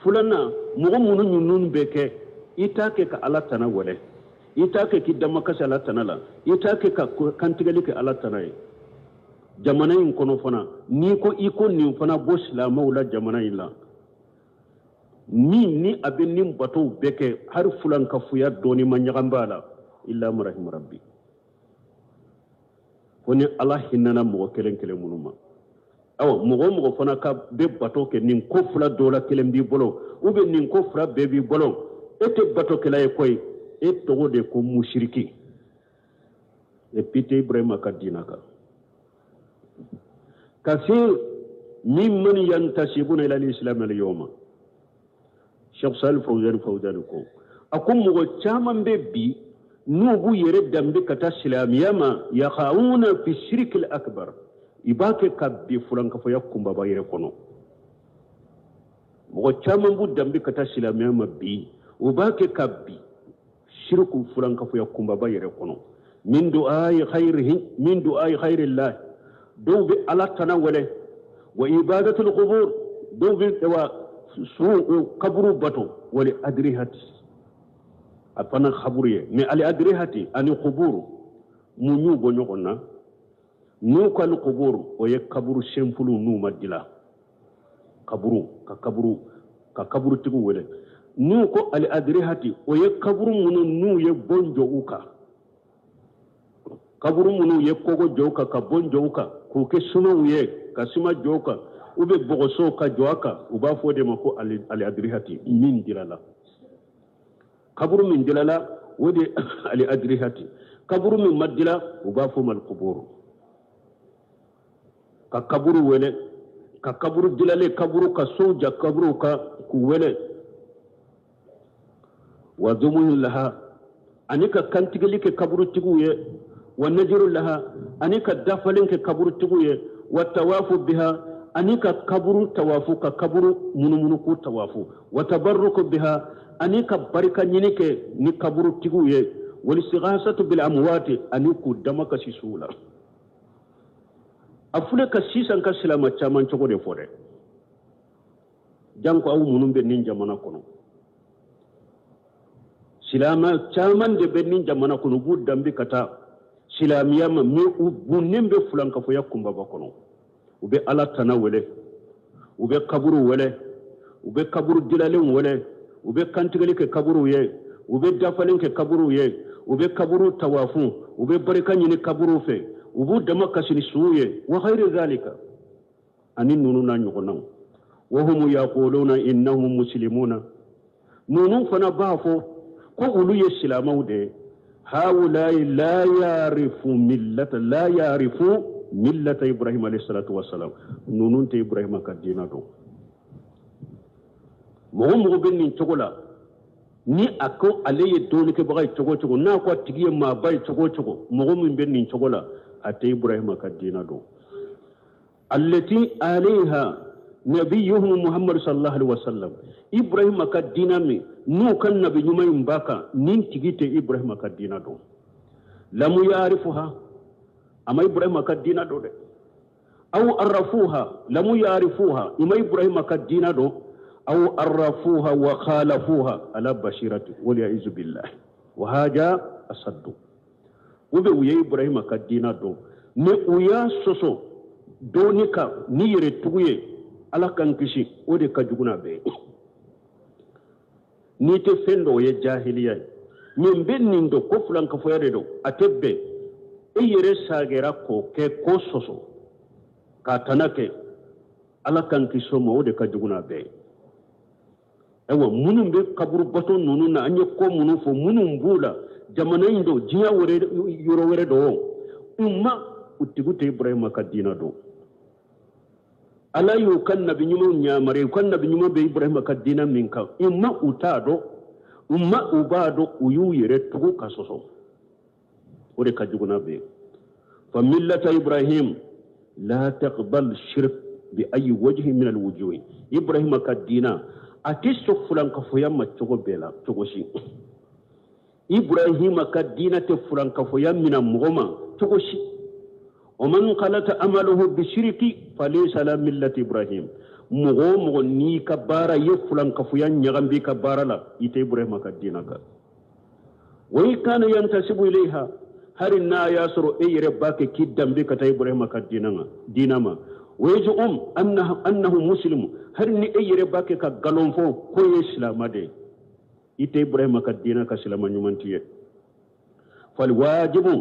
Filanan, mɔgɔ minnu ninnu bɛ kɛ, i t'a kɛ ka Ala tana wɛlɛ, i t'a kɛ k'i damakasi Ala tana la, i t'a kɛ ka kantigɛli kɛ Ala tana ye. Jamana in kɔnɔ fana, n'i ko i ko nin fana bɔ silamɛw la jamana in la, min ni a bɛ nin batow bɛɛ kɛ, hali fulankafoya dɔɔni ma ɲagami b'a la, illa ma rahima rabbi. Fo ni Ala hinɛna mɔgɔ kelen kelen minnu ma. Awa, mɔgɔ o mɔgɔ fana ka bɛ bato kɛ, nin ko fila dɔ la kelen b'i bolo, ou bien nin ko fila bɛɛ b'i bolo, e tɛ batokɛla ye koyi, e tɔgɔ de ko musiriki. Et puis tɛ Ibrahima ka diina kan. Kasir mimman yantasibuna ila al-islam al-yawma. Cheikh Salih Fawzan Fawzan ko, a ko mɔgɔ caman bɛ bi n'u b'u yɛrɛ danbe ka taa silamɛya ma, yaqauna fi shirk al-akbar. I b'a kɛ ka bi fulankafoya kunbaba yɛrɛ kɔnɔ. Mɔgɔ caman b'u danbe ka taa silamɛya ma bi, u b'a kɛ ka bi shirku fulankafoya kunbaba yɛrɛ kɔnɔ. Min du'ai khairihi, min du'ai khairillah. Dɔw bɛ Ala tana wɛlɛ, wa ibadatul qubur, dɔw bɛ wa su kaburu bato, wali adrihati. A fana kaburu ye, mais ali adrihati ani qubur mun y'u bɔ ɲɔgɔn na? N'u ko ali qubur, o ye kaburu senfulu n'u ma dila. Kaburu, ka kaburu, ka kaburutigiw wele. N'u ko ali adrihati, o ye kaburu minnu n'u ye bon jɔ u kan. Kaburu minnu ye kogo jɔ u kan, ka bon jɔ u kan, k'u kɛ sumaw ye, ka suma jɔ u kan, u bɛ bɔgɔsow ka jɔ a kan, u b'a fɔ o de ma ko ali adrihati, min dilala. Kaburu min dilala, o de ali adrihati. Kaburu min ma dila, u b'a fɔ ma al-qubur. Ka kaburu wele, ka kaburu dilalen, kaburu ka sow ja kaburu ka k'u wele. Wa dhumuhu laha, ani ka kantigɛli kɛ kaburutigiw ye. Wa najiru laha, ani ka dafalen kɛ kaburutigiw ye. Wa tawafu biha, Ani ka kaburu tawafu, ka kaburu munumunu ko tawafu. Wa tabarruku biha, ani ka barika ɲini kɛ ni kaburu tigiw ye. Walistighasatu bil amwati, ani k'u dama kasi suw la. A filɛ ka sisan ka silama caman cogo de fɔ dɛ. Janko aw minnu bɛ nin jamana kɔnɔ, silama caman de bɛ nin jamana kɔnɔ, u b'u danbe ka taa silamiya ma, mais u bunnen bɛ fulankafoya kunbaba kɔnɔ. U bɛ Ala tana wele, u bɛ kaburu wele, u bɛ kaburu dilalenw wele, u bɛ kantigɛli kɛ kaburuw ye, u bɛ dafalen kɛ kaburuw ye, u bɛ kaburu tawafu, u bɛ barika ɲini kaburuw fɛ, u b'u dama kasi ni suw ye, wa ghayri zalika, ani ninnu n'a ɲɔgɔnnaw. Wa hum yaquluna innahum muslimuna, ninnu fana b'a fɔ ko olu ye silamɛw de ye. Haulayi la yarifu millata, la yarifu millata Ibrahim alayhi salatu wassalam. Ninnu tɛ Ibrahima ka diina dɔn. Mɔgɔ mɔgɔ bɛ nin cogo la, ni a ko ale ye dɔnnikɛbaga ye cogo o cogo, n'a ko a tigi ye maaba ye cogo o cogo, mɔgɔ min bɛ nin cogo la, a tɛ Ibrahima ka diina dɔn. Allati alayha nabiyuhum Muhammad sallallahu alaihi wasallam, Ibrahima ka diina min n'u ka nabi ɲuman in b'a kan, nin tigi tɛ Ibrahima ka diina dɔn. Lamu yarifuha, a ma Ibrahima ka diina dɔn dɛ. Aw arrafuha, lamu yarifuha, i ma Ibrahima ka diina dɔn. Aw arrafuha wa khalafuha ala basirati, wal billah, wa haja asaddu. U bɛ u ye Ibrahima ka diina dɔn, mais u y'a sɔsɔ dɔɔni kan ni yɛrɛ tugu ye. Ala k'an kisi, o de ka jugu n'a bɛɛ ye. N'i tɛ fɛn dɔn, o ye jahiliya ye. Min bɛ nin dɔn ko filankafoya de don, a tɛ bɛn e yɛrɛ sagɛra k'o kɛ, k'o sɔsɔ k'a tana kɛ. Ala k'an kisi o ma, o de ka jugu n'a bɛɛ ye. Ayiwa, minnu bɛ kaburubato ninnu na, an ye ko minnu fɔ, minnu b'u la jamana in don, diɲɛ wɛrɛ, yɔrɔ wɛrɛ don, u ma u tigiw tɛ Ibrahima ka diina dɔn. Ala y'u ka nabi ɲumanw yamaruya, u ka nabi ɲuman bɛ Ibrahima ka diina min kan, u ma u t'a dɔn, u ma u b'a dɔn, u y'u yɛrɛ tugu ka sɔsɔ, o de ka jugu n'a bɛɛ ye. Fa millata Ibrahim la taqbal shirk bi ayi wajhi min alwujuhi. Ibrahima ka diina, a tɛ sɔn fulankafoya ma cogo bɛɛ la, cogo si. Ibrahima ka diina tɛ fulankafoya mina mɔgɔ ma cogo si. Wa man khalata amaluhu bishiriki falaysa ala millati Ibrahim. Mɔgɔ o mɔgɔ n'i ka baara ye fulankafoya ɲagami b'i ka baara la, i tɛ Ibrahima ka diina kan. Wa in kana yantasibu ilayha, hali n'a y'a sɔrɔ e yɛrɛ b'a kɛ k'i danbe ka taa Ibrahima ka diina ma, diina ma. Wa yaz'um annahu muslimu, hali ni e yɛrɛ b'a kɛ ka nkalon fɔ k'o ye silama de ye, i tɛ Ibrahima ka diina ka, silama ɲuman t'i ye. Fal wajibu,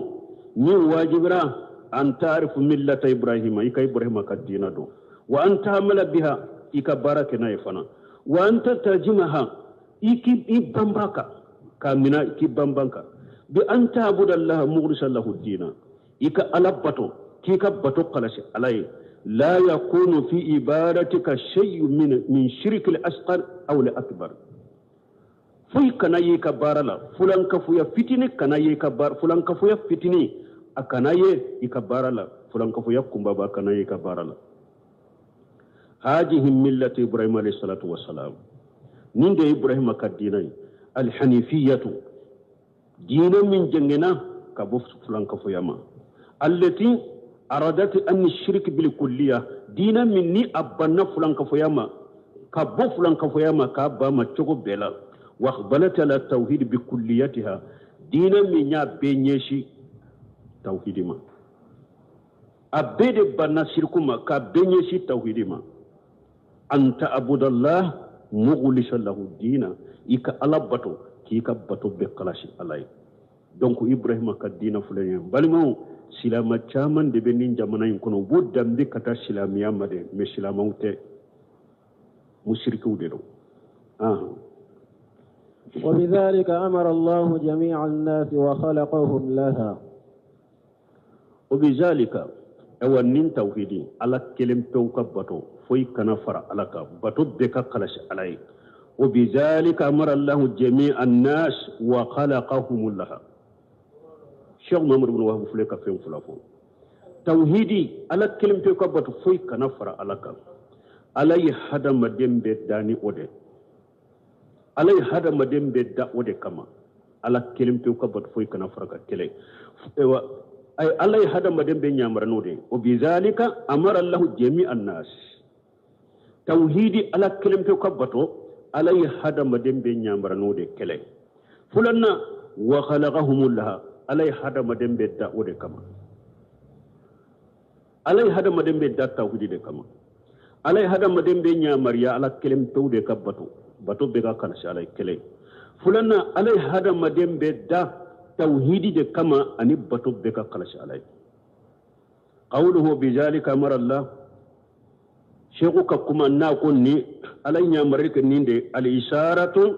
min wajibira, an taarifu millata Ibrahima, i ka Ibrahima ka diina dɔn. Wa an ta'amala biha, i ka baara kɛ n'a ye fana. Wa an tatajimaha, i k'i i banba kan k'a mina, i k'i banban kan. Bi an ta'buda Allaha mukhlisan lahu diina, i ka Ala bato, k'i ka bato kalasi Ala ye. La yakunu fi ibadatika shay'un min shirki al-asghar aw al-akbar. Foyi kana ye i ka baara la, fulankafoya fitini kana ye i ka baara, fulankafoya fitini a kana ye i ka baara la, fulankafoya kunbaba kana ye i ka baara la. Hadihi millatu Ibrahim alayhi salatu wassalam, nin de ye Ibrahima ka diina ye. Alhanifiyatu, diina min jɛngɛnna ka bɔ fulankafoya ma. Allati aradat an shirk bil kulliya, diina min ni a banna fulankafoya ma, ka bɔ fulankafoya ma, k'a ba ma cogo bɛɛ la. Wa aqbalat ala tawhid bi kulliyatiha, diina min y'a bɛɛ ɲɛsin tawhidi ma, a bɛɛ de banna siriku ma, k'a bɛɛ ɲɛsin tawhidi ma. An ta'budallah mukhlisan lahu diina, i ka Ala bato, k'i ka bato bɛɛ kalasi Ala ye. Donc Ibrahima ka diina filɛ nin ye. Balimaw, silama caman de bɛ nin jamana in kɔnɔ, u b'u danbe ka taa silamɛya ma dɛ, mais silamaw tɛ, musirikiw de don. وبذلك أمر الله جميع الناس وخلقهم لها. وبذلك، awa nin tawhidi, Ala kelen pewu ka bato, foyi kana fara Ala kan, bato bɛɛ ka kalasi Ala ye. وبذلك أمر الله جميع الناس وخلقهم لها. Cheikh Muhammad ibn Wahab filɛ ka fɛn fila fɔ. Tawhidi, ala kelen pe ka bato, foyi kana fara ala kan. Ala ye hadamaden bɛɛ da ni o de. Ala ye hadamaden bɛɛ da o de kama. Ala kelen pe ka bato, foyi kana fara ka kelen. Ewa, ay ala ye hadamaden bɛɛ ɲamara n'o de ye. O bizalika amara Allahu jami'an nas. Tawhidi, ala kelen pe ka bato, ala ye hadamaden bɛɛ ɲamara n'o de kelen. Fulanna, wa khalaqahum laha, ala ye hadamaden bɛɛ da o de kama. Ala ye hadamaden bɛɛ da tawhidi de kama. Ala ye hadamaden bɛɛ ɲamariya ala kelen pewu de ka bato, bato bɛɛ ka kalasi ala ye kelen. Fulanna, ala ye hadamaden bɛɛ da tawhidi de kama ani bato bɛɛ ka kalasi ala ye. Qawluhu bizalika amara Allah, sheku ka kuma n'a ko ni ala ɲamari kɛ nin de, al isharatu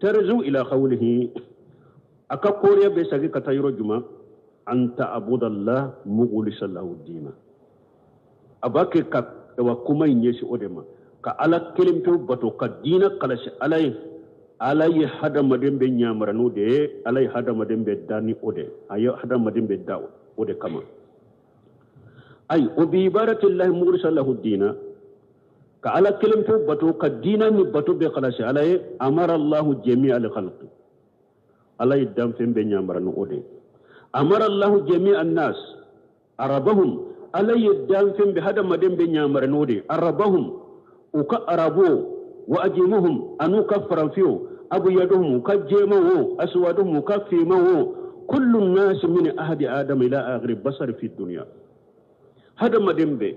tarzu ila qawlihi, a ka koriya bɛ sagi ka taa yɔrɔ juma? An ta'budallah mukhlisan lahu dina. A b'a kɛ ka wa kuma in ɲɛsin o de ma, ka ala kelen pewu bato, ka diina kalasi ala ye. Ala ye hadamaden bɛ ɲamara n'o de ye. Ala ye hadamaden bɛ da ni o de, a ye hadamaden bɛ da o de kama. Ayi, o bi ibadatillahi mukhlisan lahu dina, ka ala kelen pewu bato, ka diina ni bato bɛɛ kalasi ala ye. Amara allahu jami'a al khalqi, ala ye danfɛn bɛɛ ɲamara ni o de ye. Amara allahu jami'a nas arabahum, ala ye danfɛn bɛɛ, hadamaden bɛɛ ɲamara n'o de ye. Arabahum, u ka arabo, wa ajimuhum, an'u ka faranfiw, abuyaduhum, u ka jɛman o, aswaduhum, u ka finman o, kullu nasi min ahadi adama ila akhiri basari fi dunya. Hadamaden bɛɛ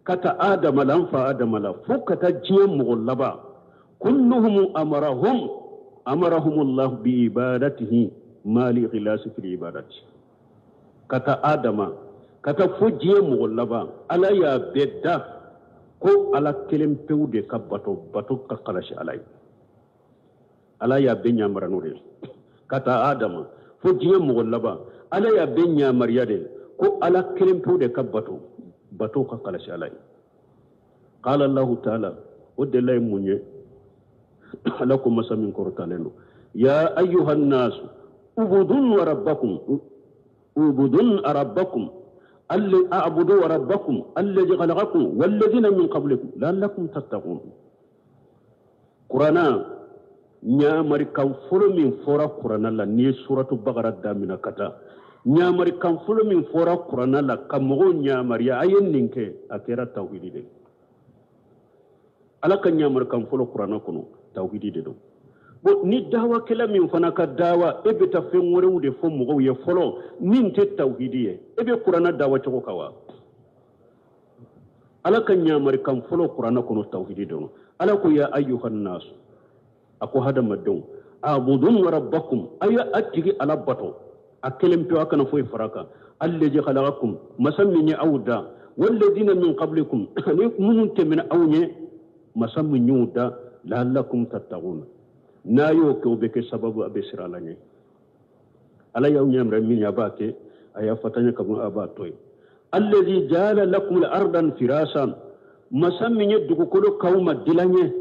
ka ta adama la, an fa adama la, fo ka taa diɲɛ mɔgɔ laban, kulluhum amarahum amarahumullahu bi ibadatihi mali ikhlasi fil ibadati. Ka ta adama ka taa fo diɲɛ mɔgɔ laban, ala y'a bɛɛ da ko ala kelen pewu de ka bato, bato ka kalasi ala ye. Ala y'a bɛɛ ɲamara n'o de ye. Ka taa adama fo diɲɛ mɔgɔ laban, ala y'a bɛɛ ɲamariya de ko ala kelen pewu de ka bato, bato ka kalasi ala ye. Qala allahu taala, o delila ye mun ye? Ala ko, masa min kɔrɔtalen don, ya ayyuhan nasu ubudun rabbakum, ubudun rabbakum a'budu rabbakum alladhi khalaqakum walladhina min qablikum la'allakum tattaqun. Kurana ɲamarikan fɔlɔ min fɔra kurana la, n'i ye suratu Bakara damina ka taa, ɲamarikan fɔlɔ min fɔra kurana la ka mɔgɔw ɲamariya a ye nin kɛ, a kɛra tawhidi de. Ala ka ɲamarikan fɔlɔ kurana kɔnɔ, tawhidi de don. Bon, ni dawakɛla min fana ka dawa, e bɛ taa fɛn wɛrɛw de fɔ mɔgɔw ye fɔlɔ min tɛ tawhidi ye, e bɛ kurana dawa cogo kan wa? Ala ka ɲamarikan fɔlɔ kurana kɔnɔ, tawhidi de don. Ala ko ya ayyuhan nasu, a ko hadamadenw, abudun rabbakum, a ye a tigi ala bato a kelen pewu, a kana foyi fara kan. Alladhi khalaqakum, masa min ye aw da, walladhina min qablikum, ani minnu tɛmɛna aw ɲɛ, masa min y'u da, la'allakum tattaqun. N'a y'o kɛ, o bɛ kɛ sababu a bɛ siran ala ɲɛ. Ala y'aw ɲɛmɛrɛ min ye, a b'a kɛ, a y'a fatanya ka bɔ, a b'a to yen. Alladhi ja'ala lakum al-ardan firasan, masa min ye dugukolo k'aw ma dilan ye,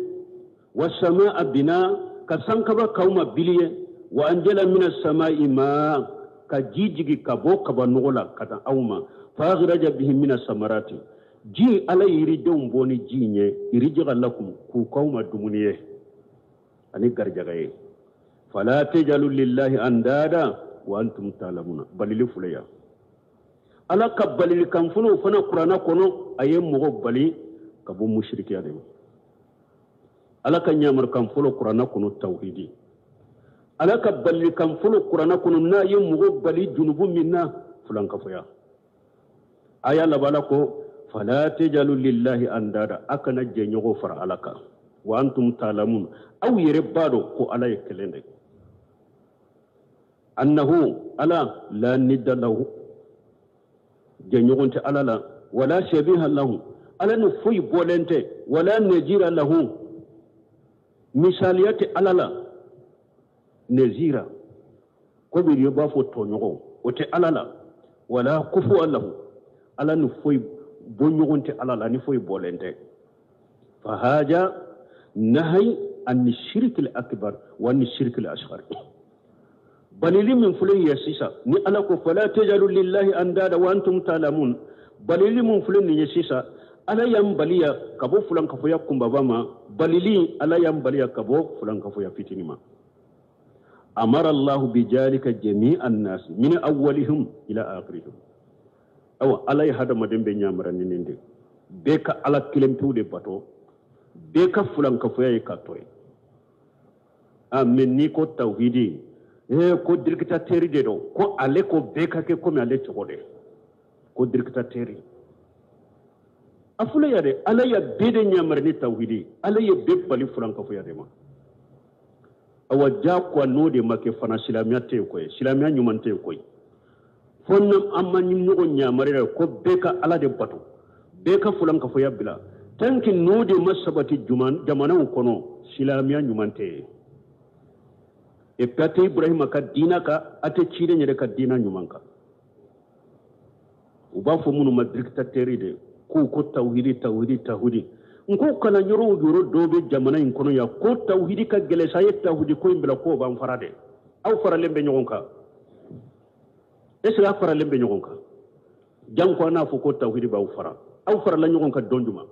wa samaa bina, ka sankaba k'aw ma bili ye, wa anjala mina samai ma, ka ji jigi ka bɔ kaba nɔgɔ la ka na aw ma, fa akhraja bihi mina samarati, ji ala ye yiridenw bɔ ni ji in ye, rizqan lakum, k'u k'aw ma dumuni ye ani garijɛgɛ ye. Fala tajalu lillahi andada wa antum ta'lamuna. Balili filɛ yan. Ala ka balilikan fɔlɔ fana kuranna kɔnɔ, a ye mɔgɔ bali ka bɔ musirikiya de ma. Ala ka ɲamarikan fɔlɔ kuranna kɔnɔ, tawhidi. Ala ka balilikan fɔlɔ kuranna kɔnɔ, n'a ye mɔgɔ bali junubu min na, fulankafoya. Aya laban la ko fala tajalu lillahi andada, a kana jɛɲɔgɔn fara ala kan, wa antum ta'lamun, aw yɛrɛ b'a dɔn ko ala ye kelen de. Annahu ala la nidda lahu, jɛɲɔgɔn tɛ ala la, wala shabiha lahu, ala ni foyi bɔlen tɛ, wala nazira lahu, misaliya tɛ ala la. Nazira komi i b'a fɔ tɔɲɔgɔn, o tɛ ala la. Wala kufuwa lahu, ala ni foyi bɔɲɔgɔn tɛ ala la, ni foyi bɔlen tɛ. Fahaja nahay an shirki akbar wa an shirki asghar. Balili min filɛ ye sisan ni ala ko fala tajalu lillahi andada wa antum ta'lamun. Balili mun filɛ nin ye sisan, Ala y'an baliya ka bɔ fulankafoya kunbaba ma, balili Ala y'an baliya ka bɔ fulankafoya fitini ma. Amara Allahu bijalika jami'an nas min awwalihim ila akhirihim. Awa, Ala ye hadamaden bɛɛ ɲamara ni nin de, bɛɛ ka Ala kelen pewu de bato, bɛɛ ka fulankafoya ye ka to ye. A mɛ n'i ko tawhidi, ko dirikitatɛri de don, ko ale ko bɛɛ ka kɛ komi ale cogo de, ko dirikitatɛri. A filɛ ya dɛ, Ala ya bɛɛ de ɲamari ni tawhidi, Ala ye bɛɛ bali fulankafoya de ma. Awa, jagoya n'o de ma kɛ fana, silamɛya tɛ yen koyi, silamɛya ɲuman tɛ yen koyi, fo ni an ma ɲɔgɔn ɲamari yɛrɛ ko bɛɛ ka Ala de bato, bɛɛ ka fulankafoya bila. Tant que n'o de ma sabati jamanaw kɔnɔ, silamɛya ɲuman tɛ yen. Et puis a tɛ Ibrahima ka diina kan, a tɛ ciden yɛrɛ ka diina ɲuman kan. U b'a fɔ minnu ma dictateur de, k'u ko tawhidi, tawhidi, tawhidi. N ko kana yɔrɔ o yɔrɔ dɔw bɛ jamana in kɔnɔ yan ko tawhidi ka gɛlɛn sa, a ye tawhidi ko in bila, k'o b'an fara dɛ. Aw faralen bɛ ɲɔgɔn kan? Est ce que aw faralen bɛ ɲɔgɔn kan? Janko an n'a fɔ ko tawhidi b'aw fara. Aw farala ɲɔgɔn kan don jumɛn?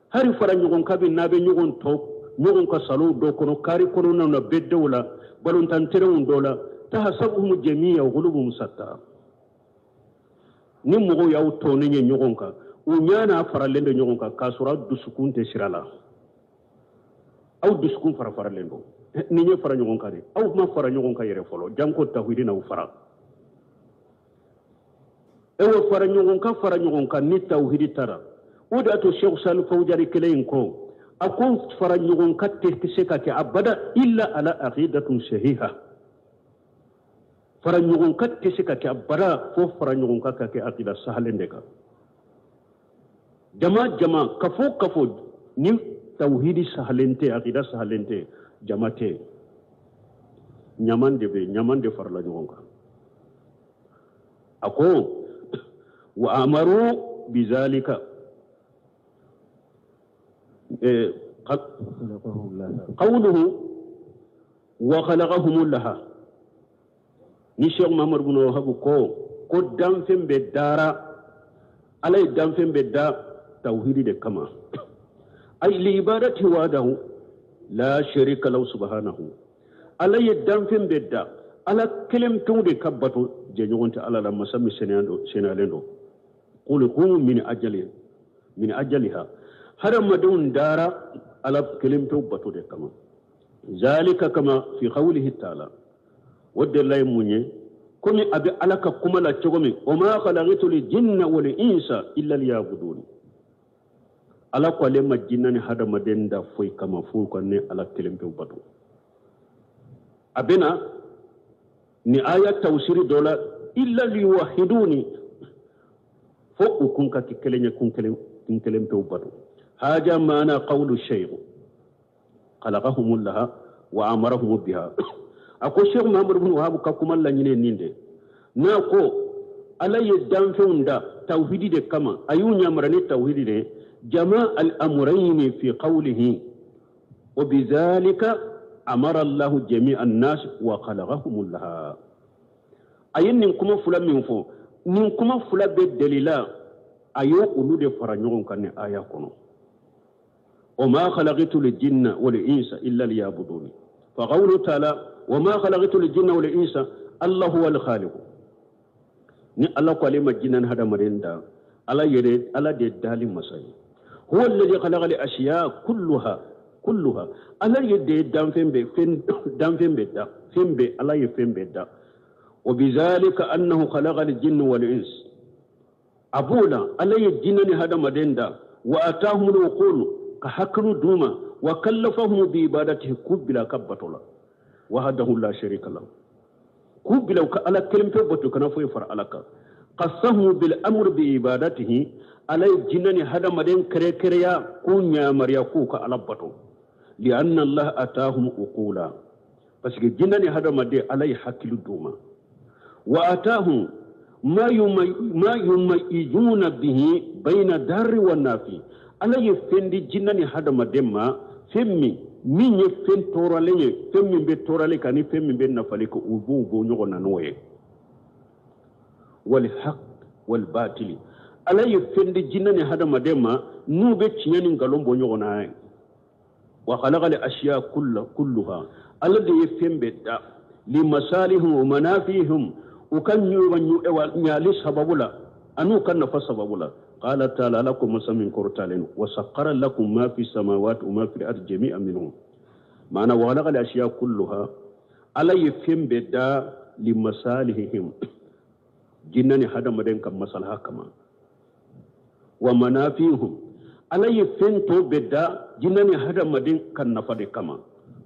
Hari fara ɲɔgɔn kan bɛ n'a bɛ ɲɔgɔn tɔ ɲɔgɔn ka salow dɔ kɔnɔ, kari kɔnɔnaw na, bɛdenw la, balontan terɛnw dɔ la. Tahasabuhum jami'a wa qulubuhum shatta. Ni mɔgɔw y'aw tɔnnen ye ɲɔgɔn kan, u ɲɛ n'a faralen don ɲɔgɔn kan, k'a sɔrɔ aw dusukun tɛ sira la, aw dusukun fara faralen don. Ni ɲɛ fara ɲɔgɔn kan de, aw ma fara ɲɔgɔn kan yɛrɛ fɔlɔ, janko tawhidi n'aw fara. Ewa, fara ɲɔgɔn kan, fara ɲɔgɔn kan ni tawhidi taara. O de y'a to Sheikh Salih Fawjari kelen in ko, a ko fara ɲɔgɔn kan tɛ se ka kɛ abada illa ala aqidatun sahiha. Fara ɲɔgɔn kan tɛ se ka kɛ abada fo fara ɲɔgɔn kan ka kɛ aqida sahalen de kan. Jama jama, kafo kafo, ni tawhidi sahalen tɛ, aqida sahalen tɛ, jama tɛ, ɲaman de bɛ, ɲaman de farala ɲɔgɔn kan. A ko wa amaru bizalika qawluhu wa khalaqahum laha. Ni Sheikh Muhammad bin Wahab ko danfɛn bɛɛ dara, Ala ye danfɛn bɛɛ da tawhidi de kama, ay li ibadati wahdahu la sharika lahu subhanahu. Ala ye danfɛn bɛɛ da Ala kelen pewu de ka bato, jɛɲɔgɔn tɛ Ala la, masa min seniyalen don. Khuliqu min ajali min ajaliha. Hadamadenw dara Ala kelen pewu bato de kama. Zalika kama fi qawlihi ta'ala. O delila ye mun ye? Komi a bɛ Ala ka kuma la cogo min: wa ma khalaqtu l jinna wal insa illa liyabudun. Ala ko ale ma jinna ni hadamaden da foyi kama fo ka ne Ala kelen pewu bato. A bɛna ni aya tawsiri dɔ la: illa liyuwahiduni, fo u kun ka kɛ kelen ye, kun kelen, kun kelen pewu bato. Haja maana qawlu shaykh khalaqahum laha wa amarahum biha. A ko Sheikh Muhammad bin Wahab ka kuma laɲini nin de n'a ko Ala ye danfɛnw da tawhidi de kama, a y'u ɲamara ni tawhidi de. Jama al amrayni fi qawlihi wa bizalika amara Allahu jami'a an-nas wa khalaqahum laha. A ye nin kuma fila min fɔ, nin kuma fila bɛ dalila, a y'o olu de fara ɲɔgɔn kan ni aya kɔnɔ: wa ma khalaqtu al-jinna wal insa illa liya'budun. Fa qawluhu ta'ala wa ma khalaqtu al-jinna wal insa, Allahu huwa al-khaliq. Ni Ala ko ale ma jinɛ ni hadamaden da, Ala yɛrɛ, Ala de dali masa ye. Huwa alladhi khalaqa al-ashiya kulluha kulluha. Ala ye de danfɛn bɛɛ, fɛn danfɛn bɛɛ da, fɛn bɛɛ, Ala ye fɛn bɛɛ da. Wa bizalika annahu khalaqa al-jinna wal ins. A b'o la, Ala ye jinɛ ni hadamaden da. Wa atahum al-uqul, ka hakili d'u ma. Wa kallafahum bi ibadatihi, k'u bila ka bato la. Wahdahu la sharika lahu, k'u bila ka Ala kelen pe bato, kana foyi fara Ala kan. Qassahum bil amri bi ibadatihi. Ala ye jinɛ ni hadamaden kɛrɛkɛrɛya k'u ɲamariya k'u ka Ala bato. Lianna Allah atahum uqula, parce que jinɛ ni hadamaden, Ala ye hakili d'u ma. Wa atahum ma yumayyizuna bihi bayna darri wa nafi. Ala ye fɛn di jinɛ ni hadamaden ma, fɛn min ye fɛn tɔɔrɔlen ye, fɛn min bɛ tɔɔrɔli kan ni fɛn min bɛ nafali kan, u b'u bɔ ɲɔgɔn na n'o ye. Wal haq wal batili. Ala ye fɛn di jinɛ ni hadamaden ma n'u bɛ tiɲɛ ni nkalon bɔ ɲɔgɔn na ye. Wa khalaqa al ashiya kulluha, Ala de ye fɛn bɛɛ da li masalihim wa manafihim, u ka ɲali sababu la an'u ka nafa sababu la. Qala ta'ala, Ala ko masa min kɔrɔtalen, wa sakhara lakum ma fi samawati wa ma fi al-ardi jami'an minhu. Maana wa khalaqa al ashiya kulluha, Ala ye fɛn bɛɛ da li masalihim, jinɛ ni hadamaden ka masalaha kama. Wa manafihum, Ala ye fɛn tɔ bɛɛ da jinɛ ni hadamaden ka nafa de kama.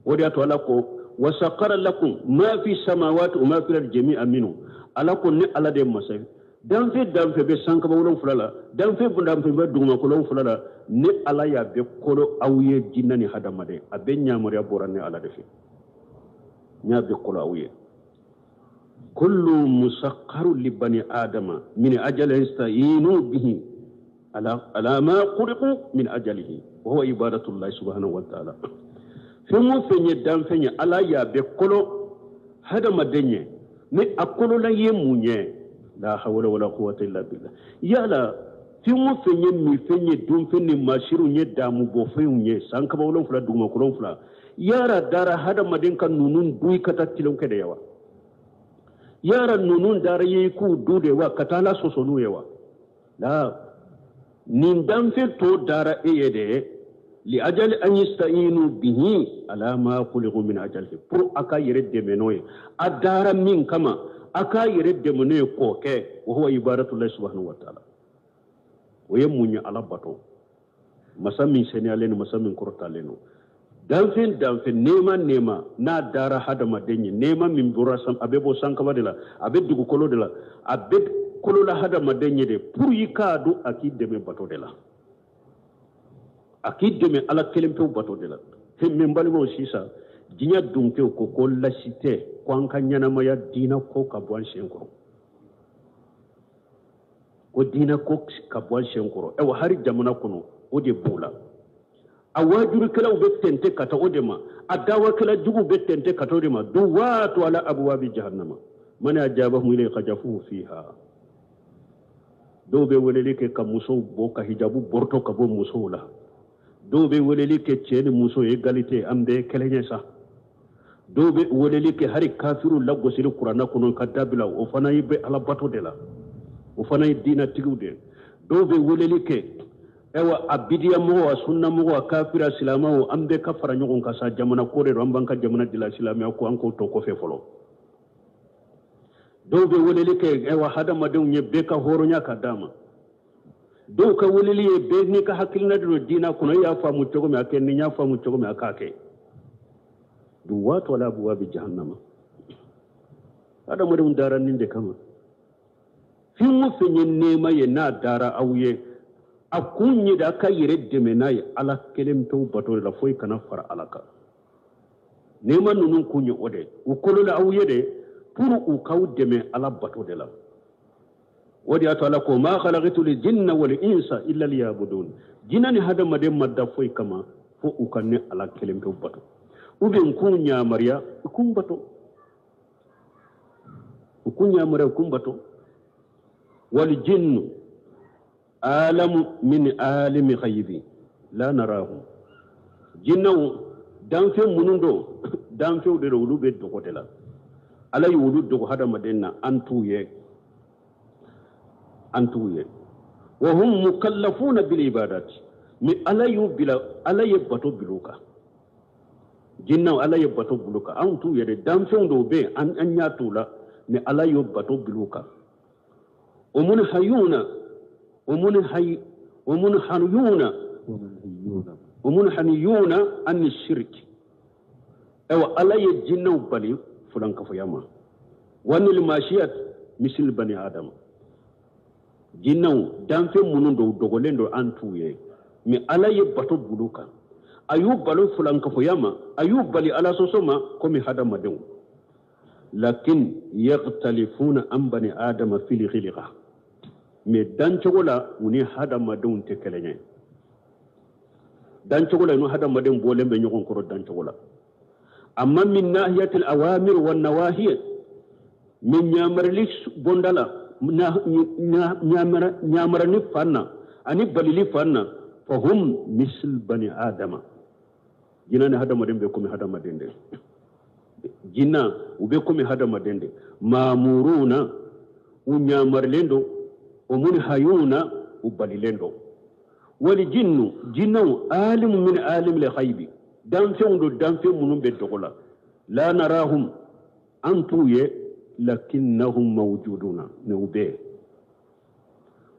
O de y'a to Ala ko wa sakhara lakum ma fi samawati wa ma fi al-ardi jami'an minhu. Ala ko ne Ala de ye masa ye, danfɛn danfɛn bɛ sankaba wolonfila la, danfɛn danfɛn bɛ dugumakolo wolonfila la, ne Ala y'a bɛɛ kolo aw ye jinɛ ni hadamaden. A bɛɛ yamaruya bɔra ne Ala de fɛ, n y'a bɛɛ kolo aw ye. Kullu musakkaru li bani adama min ajali yasta'inu bihi ala ma khuliqu min ajalihi wa huwa ibadatullahi subhanahu wa ta'ala. Fɛn o fɛn ye danfɛn ye, Ala y'a bɛɛ kolo hadamaden ye, mais a kolola ye mun ye? La hawla wala quwwata illa billah. Yala fɛn o fɛn ye minfɛn ye, dunfɛn ni masiriw ye, damubɔfɛnw ye, sankaba wolonfila dugumakolo wolonfila, yara dara hadamaden ka ninnu dun i ka taa tulon kɛ de ye wa? Yara ninnu dara ye k'u dun de wa, ka taa Ala sɔsɔ n'u ye wa? La, nin danfɛn tɔ dara e ye de li ajali an yasta'inu bihi ala ma khuliqu min ajalihi, pour a ka yɛrɛ dɛmɛ n'o ye. A dara min kama, a k'a yɛrɛ dɛmɛ n'o ye k'o kɛ, wa huwa ibadatullahi subhanahu wa ta'ala. O ye mun ye? Ala bato, masa min seniyalen don, masa min kɔrɔtalen don. Danfɛn danfɛn, nɛɛma nɛɛma n'a dara hadamaden ye, nɛɛma min bɔra san, a bɛ bɔ sankaba de la, a bɛ dugukolo de la, a bɛ kolola hadamaden ye de pour i k'a dɔn a k'i dɛmɛ bato de la, a k'i dɛmɛ Ala kelen pewu bato de la. Min balimaw, sisan diɲɛ dunkew ko ko laïcité, ko an ka ɲɛnamaya diinɛ ko ka bɔ an sen kɔrɔ, ko diinɛ ko ka bɔ an sen kɔrɔ. Ayiwa, hali jamana kɔnɔ o de b'o la. A wajurukɛlaw bɛ tɛntɛ ka taa o de ma, a dawakɛla juguw bɛ tɛntɛ ka taa o de ma. Duwatu ala abwabi jahannama man ajabahum ilayhi qajafuhu fiha. Dɔw bɛ weleli kɛ ka musow bɔ, ka hijabu bɔrɔtɔ ka bɔ musow la. Dɔw bɛ weleli kɛ cɛ ni muso égalité, an bɛɛ kelen ye sa. Dɔw bɛ weleli kɛ hali kafiriw lagosili kuranna kɔnɔ ka dabila, o fana ye bɛ ala bato de la, o fana ye diinɛtigiw de ye. Dɔw bɛ weleli kɛ, ayiwa, a bidiya mɔgɔw, a sunna mɔgɔw, a kafiri, a silamɛw, an bɛɛ ka fara ɲɔgɔn kan sa, jamana ko de don, an b'an ka jamana dilan, silamɛya ko an k'o to kɔfɛ fɔlɔ. Dɔw bɛ weleli kɛ, ayiwa, hadamadenw ye bɛɛ ka hɔrɔnya ka d'a ma. Dɔw ka weleli ye bɛɛ n'i ka hakilina de don diinɛ kɔnɔ, i y'a faamu cogo min a kɛ, ni n y'a faamu cogo min a k'a kɛ. Duwatu ala abwabi jahannama. Hadamadenw dara nin de kama. Fɛn o fɛn ye nɛɛma ye n'a dara aw ye, a kun ye de a ka yɛrɛ dɛmɛ n'a ye Ala kelen pewu bato de la, foyi kana fara Ala kan. Nɛɛma ninnu kun ye o de ye, u kolola aw ye de pour u k'aw dɛmɛ Ala bato de la. O de y'a to Ala ko ma khalaqtu l jinna wal insa illa liyabudun. Jinɛ ni hadamaden ma da foyi kama fo u ka ne Ala kelen pewu bato, ou bien k'u yamaruya u k'u bato, u k'u yamaruya u k'u bato. Wal jinnu alamu min alimi ghaibi la narahu. Jinɛw danfɛn minnu don, danfɛnw de don, olu bɛ dogo de la. Ala ye olu dogo hadamaden na, an t'u ye, an t'u ye. Wa hum mukallafuna bil ibadati, mais Ala y'u bila, Ala ye bato bila u kan. Jinɛw, Ala ye bato bila u kan, anw t'u yɛrɛ, danfɛnw dɔw bɛ yen, an ɲɛ t'u la, mais Ala y'o bato bila u kan. O mun hayuna o mun hay o mun haniyuna o mun haniyuna an shirk. Ayiwa, Ala ye jinɛw bali fulankafoya ma, wa anil mashiyat misil bani adama. Jinɛw danfɛn minnu don, dogolen don, an t'u ye, mais Ala ye bato bulu kan, a y'u bali fulankafoya ma, a y'u bali Ala sɔsɔ ma komi hadamadenw. Lakin yakhtalifuna an bani adama fil khilqa, mais dancogo la u ni hadamadenw tɛ kelen ye. Dancogo la u ni hadamadenw bɔlen bɛ ɲɔgɔn kɔrɔ dancogo la. Amma min nahiyatil awamir wan nawahi, min yamarili bonda la ɲamarani fan na ani balili fan na fahum misl bani adama jinna ni hadamaden bɛ komi hadamaden de jinna u bɛ komi hadamaden de mamuruna u ɲamarilen don wa munhayuna u balilen don wali jinnu jinnaw alimu min alimil ghaibi danfɛnw don danfɛn minnu bɛ dogo la la narahum an t'u ye lakinnahum mawjuduna ne u bɛ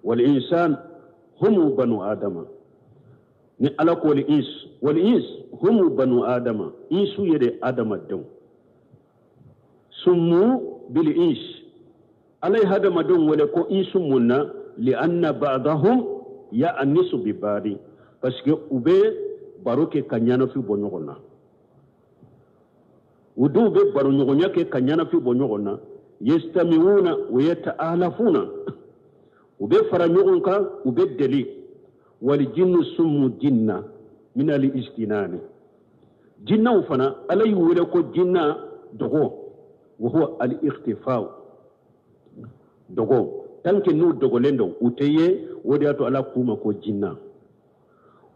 wal insan humu banu adama ni ala ko wal ins wal ins humu banu adama insu ye de adamadenw summu bil ins ala ye hadamadenw wele ko insu mun na lianna ba'dahum ya'nisu bi ba'di parce que u bɛ baro kɛ ka ɲɛnafin bɔ ɲɔgɔn na u dɔw bɛ baroɲɔgɔnya kɛ ka ɲɛnafin bɔ ɲɔgɔn na yastami'una wa yata'alafuna u bɛ fara ɲɔgɔn kan u bɛ deli wal jinnu summu jinna min al istinani jinnaw fana ala y'u wele ko jinna dogo wa huwa al ikhtifa'u dogo tant que n'u dogolen don u tɛ ye o de y'a to ala k'u ma ko jinna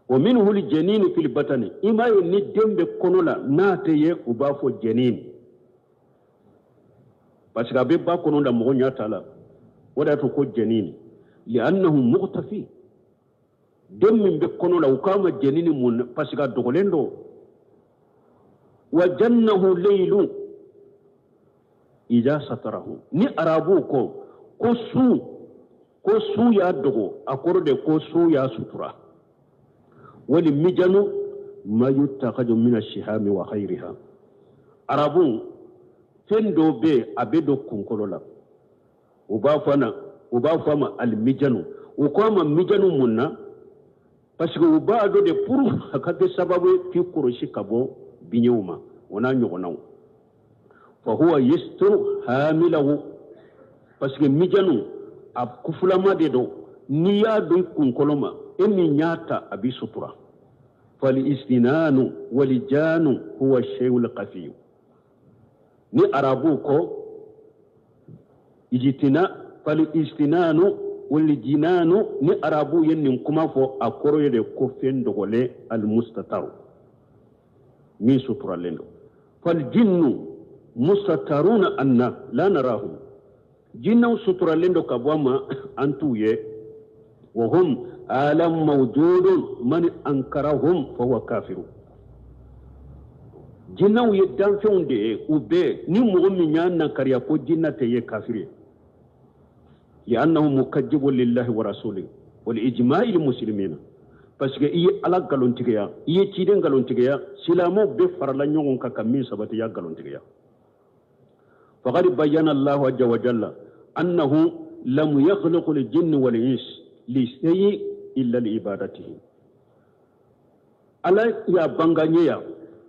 wa minhu l janinu fil batani i m'a ye ni den bɛ kɔnɔ la n'a tɛ ye u b'a fɔ janin parce que a bɛ ba kɔnɔ la mɔgɔ ɲɛ t'a la o de y'a to ko janin li'annahu mukhtafi den min bɛ kɔnɔ la u k'a ma janini mun na parce que a dogolen don wa jannahu leylu iza satarahu ni arabuw ko ko su ko su y'a dogo a kɔrɔ de ko su y'a sutura wali mijanu ma yutakaju mina shihami wa khayriha arabu fɛn dɔ bɛ yen a bɛ don kunkolo la u b'a fɔ na u b'a fɔ a ma alimijanu u ko a ma mijanu mun na parce que u b'a dɔn de pour a ka kɛ sababu ye k'i kɔlɔsi ka bɔ biɲɛw ma o n'a ɲɔgɔnnaw fa huwa yasturu hamilahu parce que mijanu a kufulama de don n'i y'a don i kunkolo ma e min y'a ta a b'i sutura fal istinanu walijanu huwa shay'ul qafiyu ni arabuw ko ijtina fal istinanu walijinanu ni arabuw ye nin kuma fɔ a kɔrɔ ye de ko fɛn dogolen almustataru min suturalen don fal jinnu mustataruna anna la narahum jinnaw suturalen don ka bɔ a ma an t'u ye wa hum alam mawjudun man ankarahum fa huwa kafiru jinnaw ye danfɛnw de ye u bɛɛ ni mɔgɔ min y'a nakariya ko jinna tɛ ye kafiri ye li'annahu mukajjibu lillahi wa rasulihi wa li ijma'i muslimina parce que i ye ala nkalontigiya i ye ciden nkalontigiya silamɛw bɛɛ farala ɲɔgɔn kan ka min sabati i y'a nkalontigiya faqad bayyana allahu azza wa jalla annahu lam yakhluq al-jinna wal ins li shay'in illa li ibadatihi ala y'a banganye ya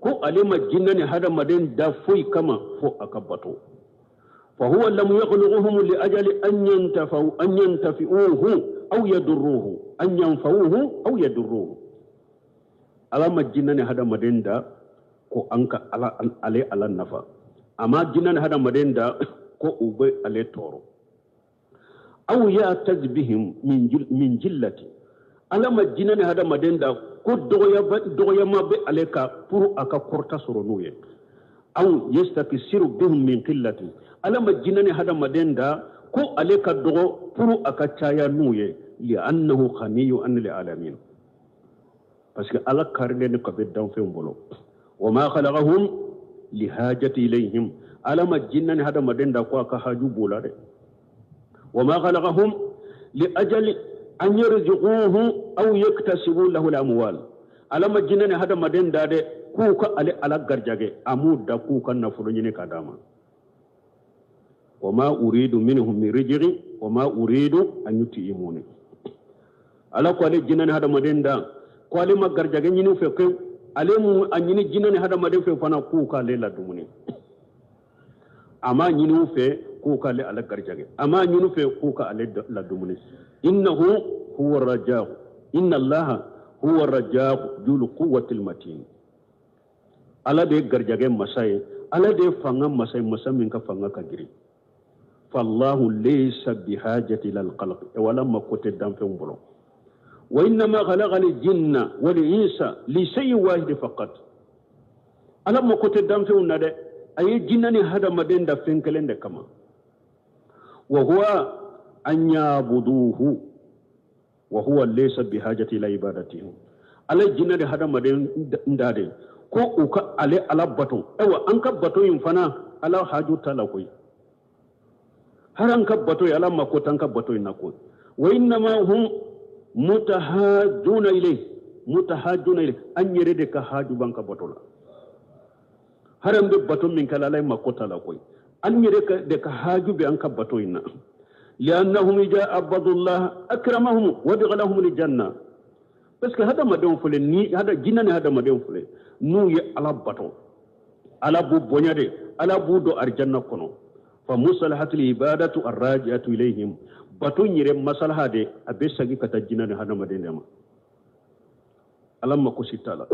ko ale ma jinɛ ni hadamaden da foyi kama fo a ka bato fa huwa lam yakhluquhum li ajali an yantafa'u an yantafi'uhu aw yadurruhu an yanfa'uhu aw yadurruhu ala ma jinɛ ni hadamaden da ko an ka ala ale ala nafa a ma jinɛ ni hadamaden da ko u bɛ ale tɔɔrɔ aw ya'taz bihim min jillati ala ma jinɛ ni hadamaden da ko dɔgɔyama bɛ ale ka pour a ka kɔrɔta sɔrɔ n'u ye aw yastakisiru bihim min qillati ala ma jinɛ ni hadamaden da ko ale ka dɔgɔ pour a ka caya n'u ye li'annahu ghaniyu anil alamin parce que ala karilen don ka bɛ danfɛnw bolo wa ma khalaqahum li hajati ilayhim ala ma jinɛ ni hadamaden da ko a ka haju b'o la dɛ wa ma khalaqahum li ajali an yarzuquhu aw yaktasibu lahu al-amwal ala ma jinɛ ni hadamaden da dɛ k'u ka ale ala garijɛgɛ a m'u da k'u ka nafolo ɲini ka d'a ma wa ma uridu minhum min rizqin wa ma uridu an yut'imuni ala ko ale jinɛ ni hadamaden da ko ale ma garijɛgɛ ɲini u fɛ ko ale mu a ɲini jinɛ ni hadamaden fɛ fana k'u k'ale ladumuni a m'a ɲini u fɛ k'u k'ale ala garijɛgɛ a m'a ɲini u fɛ k'u k'ale ladumuni innahu huwa rajaq inna allaha huwa rajaq jul quwwatil matin ala de ye garijɛgɛ masa ye ala de ye fanga masa ye masa min ka fanga ka girin. Fallahu laysa bihajati ila al-khalq. Ewa Ala mako tɛ danfɛnw bolo. Wa innama khalaqa al-jinna wal insa li shay'in wahid faqat. Ala mako tɛ danfɛnw na dɛ, a ye jinɛ ni hadamaden da fɛn kelen de kama. Wa huwa an yabuduhu wa huwa laysa bihajati ila ibadatihim. Ala ye jinɛ ni hadamaden da de ko u ka ale Ala bato. Ayiwa an ka bato in fana Ala haju t'a la koyi. Har an ka bato Ala mako t'an ka bato in na koyi. Wa innama hum mutahajjuna ilayhi, mutahajjuna ilayhi, an yɛrɛ de ka haju b'an ka bato la. Har an bɛ bato min kɛ Ala mako t'a la koyi. An yɛrɛ de ka haju bɛ an ka bato in na. Li'annahum idha abadullah akramahum wa adkhalahum aljanna. Parce que hadamadenw filɛ ni hada jinɛ ni hadamadenw filɛ n'u ye Ala bato, Ala b'u bonya de, Ala b'u don arijanna kɔnɔ. Fa musalahatul ibadatu arraji'atu ilayhim, bato in yɛrɛ masalaha de a bɛ segin ka taa jinɛ ni hadamaden de ma. Ala mako si t'a la.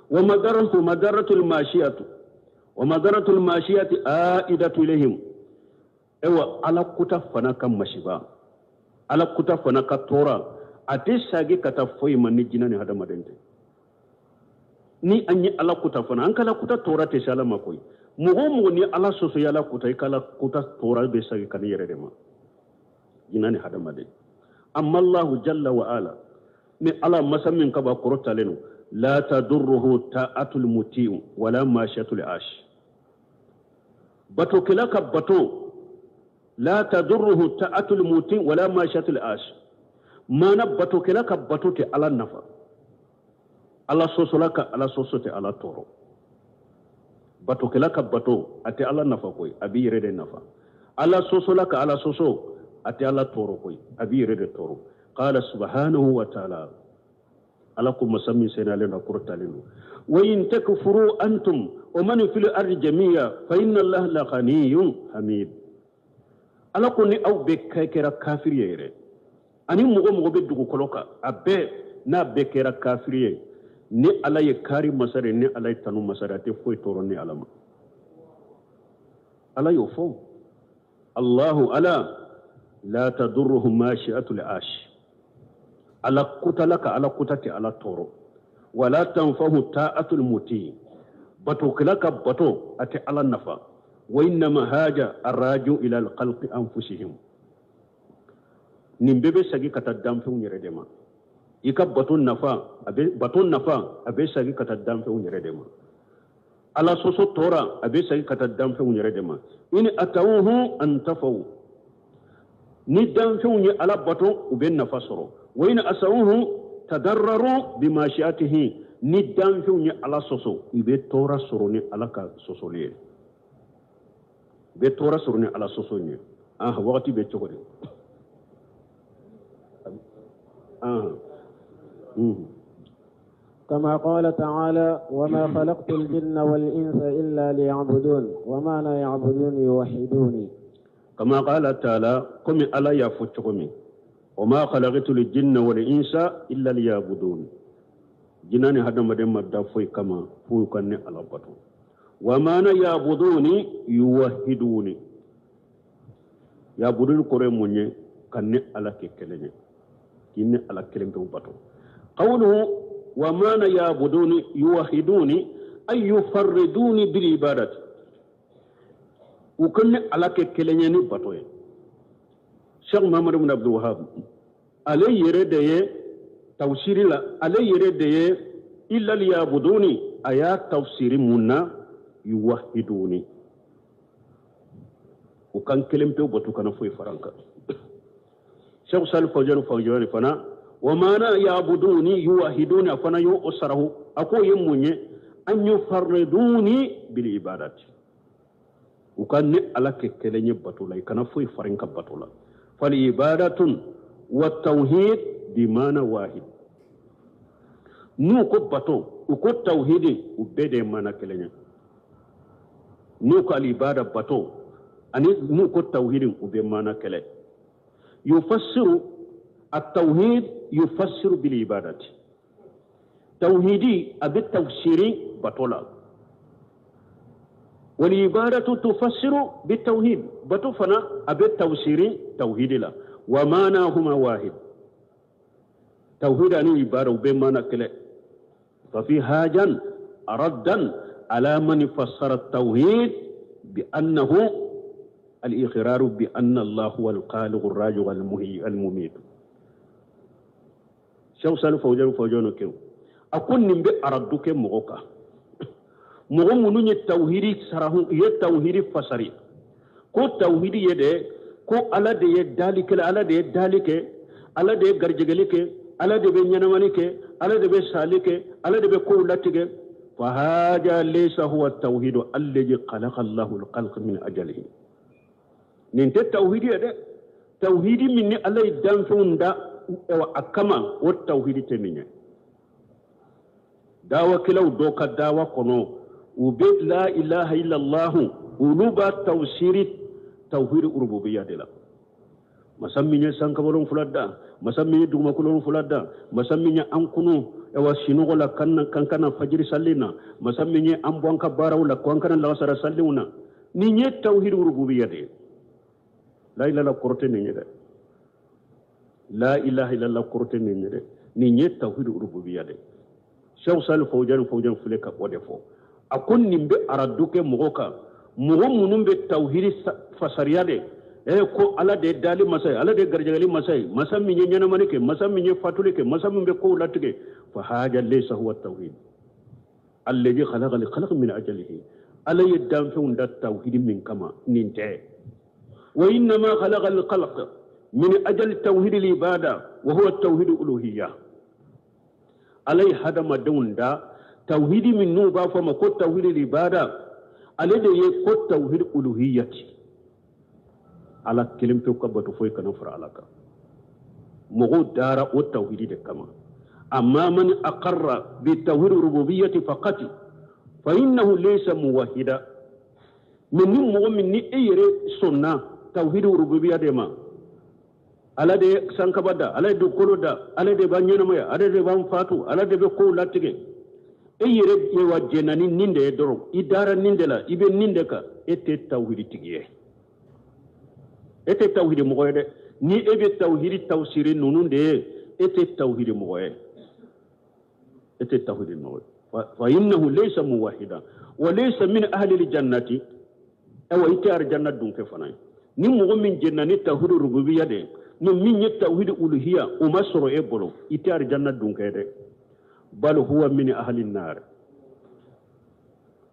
Wa madaratu madaratul mashiyatu wa madaratul mashiyati aidatu ilayhim. Ewa Ala kuta fana ka masiba, Ala kuta fana ka tɔɔrɔ, a tɛ segin ka taa foyi ma ni jinɛ ni hadamaden tɛ. Ni an ye Ala kuta fana, an ka Ala kuta tɔɔrɔ tɛ se Ala ma koyi. Mɔgɔ o mɔgɔ ni Ala sɔsɔ i Ala kuta, i ka Ala kuta tɔɔrɔ bɛ segin ka n'i yɛrɛ de ma, jinɛ ni hadamaden. Amma Allahu jalla wa ala, ni Ala masa min ka b'a kɔrɔtalen don, la tadurruhu ta'atul muti'u wala mashiyatul ash. Batokɛla ka bato, la tadurruhu ta'atul muti'u wala mashiyatul ash. Maana batokɛla ka bato tɛ Ala nafa, Ala sɔsɔla ka Ala sɔsɔ tɛ Ala tɔɔrɔ. Batokɛla ka bato a tɛ Ala nafa koyi, a b'i yɛrɛ de nafa. Ala sɔsɔla ka Ala sɔsɔ a tɛ Ala tɔɔrɔ koyi, a b'i yɛrɛ de tɔɔrɔ. Qala subhanahu wa ta'ala, Ala ko masa min senalen don, a kɔrɔtalen don. Wa in takfuru antum wa man fil ardi jami'a fa inna Allaha la ghaniyyun hamid. Ala ko ni aw bɛɛ kɛra kafiri ye yɛrɛ, ani mɔgɔ mɔgɔ bɛ dugukolo kan, a bɛɛ n'a bɛɛ kɛra kafiri ye, ni Ala ye kari masa de, ni Ala ye tanu masa de, a tɛ foyi tɔɔrɔ ni Ala ma. Ala y'o fɔ. Allahu ala la tadurruhu mashi'atul ash. Ala kutala ka Ala kuta tɛ Ala tɔɔrɔ. Wala tanfahu ta'atul muti. Batokɛla ka bato a tɛ Ala nafa. Wa innama haja arraju ila alkhalqi anfusihim. Nin bɛɛ bɛ segin ka taa danfɛnw yɛrɛ de ma. I ka bato nafa, a bɛ bato nafa, a bɛ segin ka taa danfɛnw yɛrɛ de ma. Ala sɔsɔ tɔɔrɔ, a bɛ segin ka taa danfɛnw yɛrɛ de ma. In atawuhu an tafaw. Ni danfɛnw ye Ala bato, u bɛ nafa sɔrɔ. Wa in asawuhu tadarraru bimashiatihi. Ni danfɛnw ye Ala sɔsɔ, i bɛ tɔɔrɔ sɔrɔ ni Ala ka sɔsɔli ye. I bɛ tɔɔrɔ sɔrɔ ni Ala sɔsɔ ye. Wagati bɛ cogo di? كما قال تعالى وما خلقت الجن والإنس إلا ليعبدون وما يعبدون يوحدوني. كما قال تعالى قم ألا يفتقمي وما خلقت الجن والإنس إلا ليعبدون. جناني هذا مدين مدى كما فوقني على بطن. وما يعبدوني يوحدوني. يعبدون كريموني كني على كلمة كني على كلمة بطن. قوله وما يعبدوني يوحدوني أي يفردوني بالعبادة. وكن على كلمة بطن. شيخ محمد بن عبد الوهاب عليه يرد تفسير لا عليه يرد إلا ليعبدوني آيات تفسير منا يوحدوني. وكان كلمته بطو كان فوي فرانكا. شيخ صالح فوزان فنا وما يعبدوني يوحدوني فنا يؤسره أكو يموني أن يفردوني بالعبادات. وكان على كلمة بطو لا كان فوي فرانكا بطو لا. فالعبادة والتوحيد بمعنى واحد. نو كبتو وكو التوحيد وبدأ معنى كلمة. نو كالعبادة بتو أني نو كو التوحيد وبمعنى كلمة. يفسر التوحيد يفسر بالعبادة. توحيدي أبي التفسير بطولا. Walibadatu tufassiru bitawhid, bato fana a bɛ tafsiri tawhidi la. Wa maanahuma wahid, tawhid ani ibada u bɛ maana kelen. Fa fi hajan raddan ala man fassara tawhid bi annahu al-iqraru bi anna Allah huwa al-khaliq ar-raziq al-muhyi al-mumit. Cheikh Salih Fawzan Fawzan kew a ko nin bɛ aradu kɛ mɔgɔ kan, mɔgɔ minnu ye tawhidi sarahu, ye tawhidi fasari ko tawhidi ye dɛ, ko Ala de ye dali kɛ, Ala de ye dali kɛ, Ala de ye garijɛgɛli kɛ, Ala de bɛ ɲɛnamani kɛ, Ala de bɛ sali kɛ, Ala de bɛ kow latigɛ. Fa haja laysa huwa tawhidu alladhi khalaqa Allahu al-khalqa min ajalihi. Nin tɛ tawhidi ye dɛ. Tawhidi min ni Ala ye danfɛnw da a kama, o tawhidi tɛ nin ye. Dawakɛlaw dɔ ka dawa kɔnɔ, u bɛ la ilaha illallah, olu b'a tafsiri tawhidi rububiyya de la. Masa min ye sankabolon fila da, masa min ye dugumakolon fila da, masa min ye an kunu ewa sinɔgɔ la kan kana fajiri salli na, masa min ye an bɔ an ka baaraw la ko an kana lagasara salliw na, nin ye tawhidi rububiyya de ye. La ilaha kɔrɔ tɛ nin ye dɛ. La ilaha illallah kɔrɔ tɛ nin ye dɛ. Nin ye tawhidi rububiyya de ye. Cheikh Salih Fawzan Fawzan filɛ ka o de fɔ. A ko nin bɛ aradu kɛ mɔgɔ kan, mɔgɔ minnu bɛ tawhidi fasariya de, ko Ala de ye dali masa ye, Ala de ye garijɛgɛli masa ye, masa min ye ɲɛnamani kɛ, masa min ye fatuli kɛ, masa min bɛ kow latigɛ. Fa haja laysa huwa tawhid alladhi khalaqa al-khalqa min ajalihi. Ala ye danfɛnw da tawhidi min kama, nin tɛ. Wa innama khalaqa al-khalqa min ajali tawhid al-ibada wa huwa tawhid uluhiyya. Ala ye hadamadenw da tawhidi min n'u b'a fɔ ma ko tawhid al-ibada, ale de ye ko tawhid uluhiyyati. Ala kelen pewu ka bato, foyi kana fara Ala kan. Mɔgɔw dara o tawhidi de kama. Amma man aqarra bi tawhid rububiyyati faqat fa innahu laysa muwahhida. Mais ni mɔgɔ min ni e yɛrɛ sɔnna tawhid rububiyya de ma, Ala de ye sankaba da, Ala ye dugukolo da, Ala de b'an ɲɛnamaya, Ala de b'an fatu, Ala de bɛ kow latigɛ, e yɛrɛ ye wa jɛnna ni nin de ye dɔrɔn, i dara nin de la, i bɛ nin de kan, e tɛ tawhidi tigi ye, e tɛ tawhidi mɔgɔ ye dɛ. Ni e bɛ tawhidi tafsiri ninnu de ye, e tɛ tawhidi mɔgɔ ye, e tɛ tawhidi mɔgɔ ye. Fa innahu laysa muwahhida wa laysa min ahli al-jannati. Ayiwa, i tɛ arijanna dun kɛ fana ye. Ni mɔgɔ min jɛnna ni tawhidi rububiyya de ye, ni min ye tawhidi uluhiyya, o ma sɔrɔ e bolo, i tɛ arijanna dun kɛ dɛ. Bal huwa min ahli an-nar.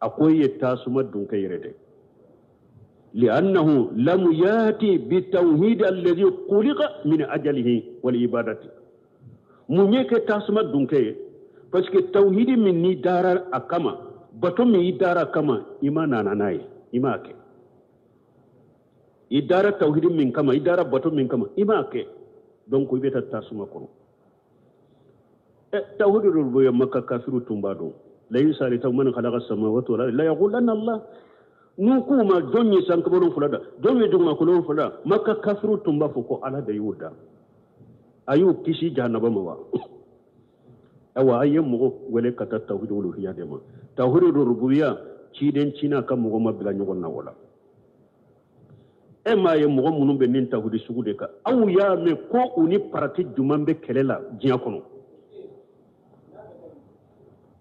A ko i ye tasuma dun kɛ yɛrɛ dɛ. Li'annahu lam yati bi tawhid alladhi khuliqa min ajalihi wal ibadati. Mun ye kɛ tasuma dun kɛ ye? Parce que tawhidi min n'i dara a kama, bato min i dara a kama, i ma nana n'a ye, i m'a kɛ. I dara tawhidi min kama, i dara bato min kama, i m'a kɛ. Donc i bɛ taa tasuma kɔnɔ. Tawhidi rububiyya, Makka kafiru tun b'a dɔn. La in sa'altahum man khalaqa as-samawati wal ardi la yaqulanna Allah. N'u k'u ma jɔn ye sankabolo fila da, jɔn ye dugumakolo fila da, Makka kafiru tun b'a fɔ ko Ala de y'o da. A y'u kisi jahanaba ma wa? Ayiwa, a ye mɔgɔ wele ka taa tawhidi uluhiyya de ma. Tawhidi rububiyya, ciden cina ka mɔgɔ ma bila ɲɔgɔn na o la. E m'a ye mɔgɔ minnu bɛ nin tawhidi sugu de kan, aw y'a mɛn ko u ni parti jumɛn bɛ kɛlɛ la diɲɛ kɔnɔ?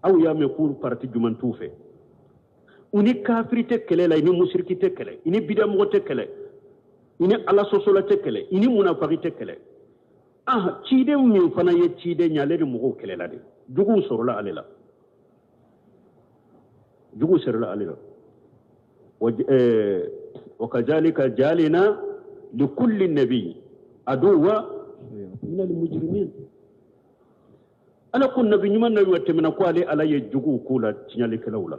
Aw y'a mɛn k'u parti jumɛn t'u fɛ? U ni kafiri tɛ kɛlɛ la, i ni musiriki tɛ kɛlɛ, i ni bidamɔgɔ tɛ kɛlɛ, i ni ala sɔsɔla tɛ kɛlɛ, i ni munafaki tɛ kɛlɛ. Ciden min fana ye ciden ye, ale ni mɔgɔw kɛlɛla de. Juguw sɔrɔla ale la, juguw sɔrɔla ale la. Wa kazalika jalina likulli nabi aduwa min al-mujrimin. Ala ko nabi ɲuman nabi wa tɛmɛna ko ale Ala ye juguw k'u la tiɲɛlikɛlaw la.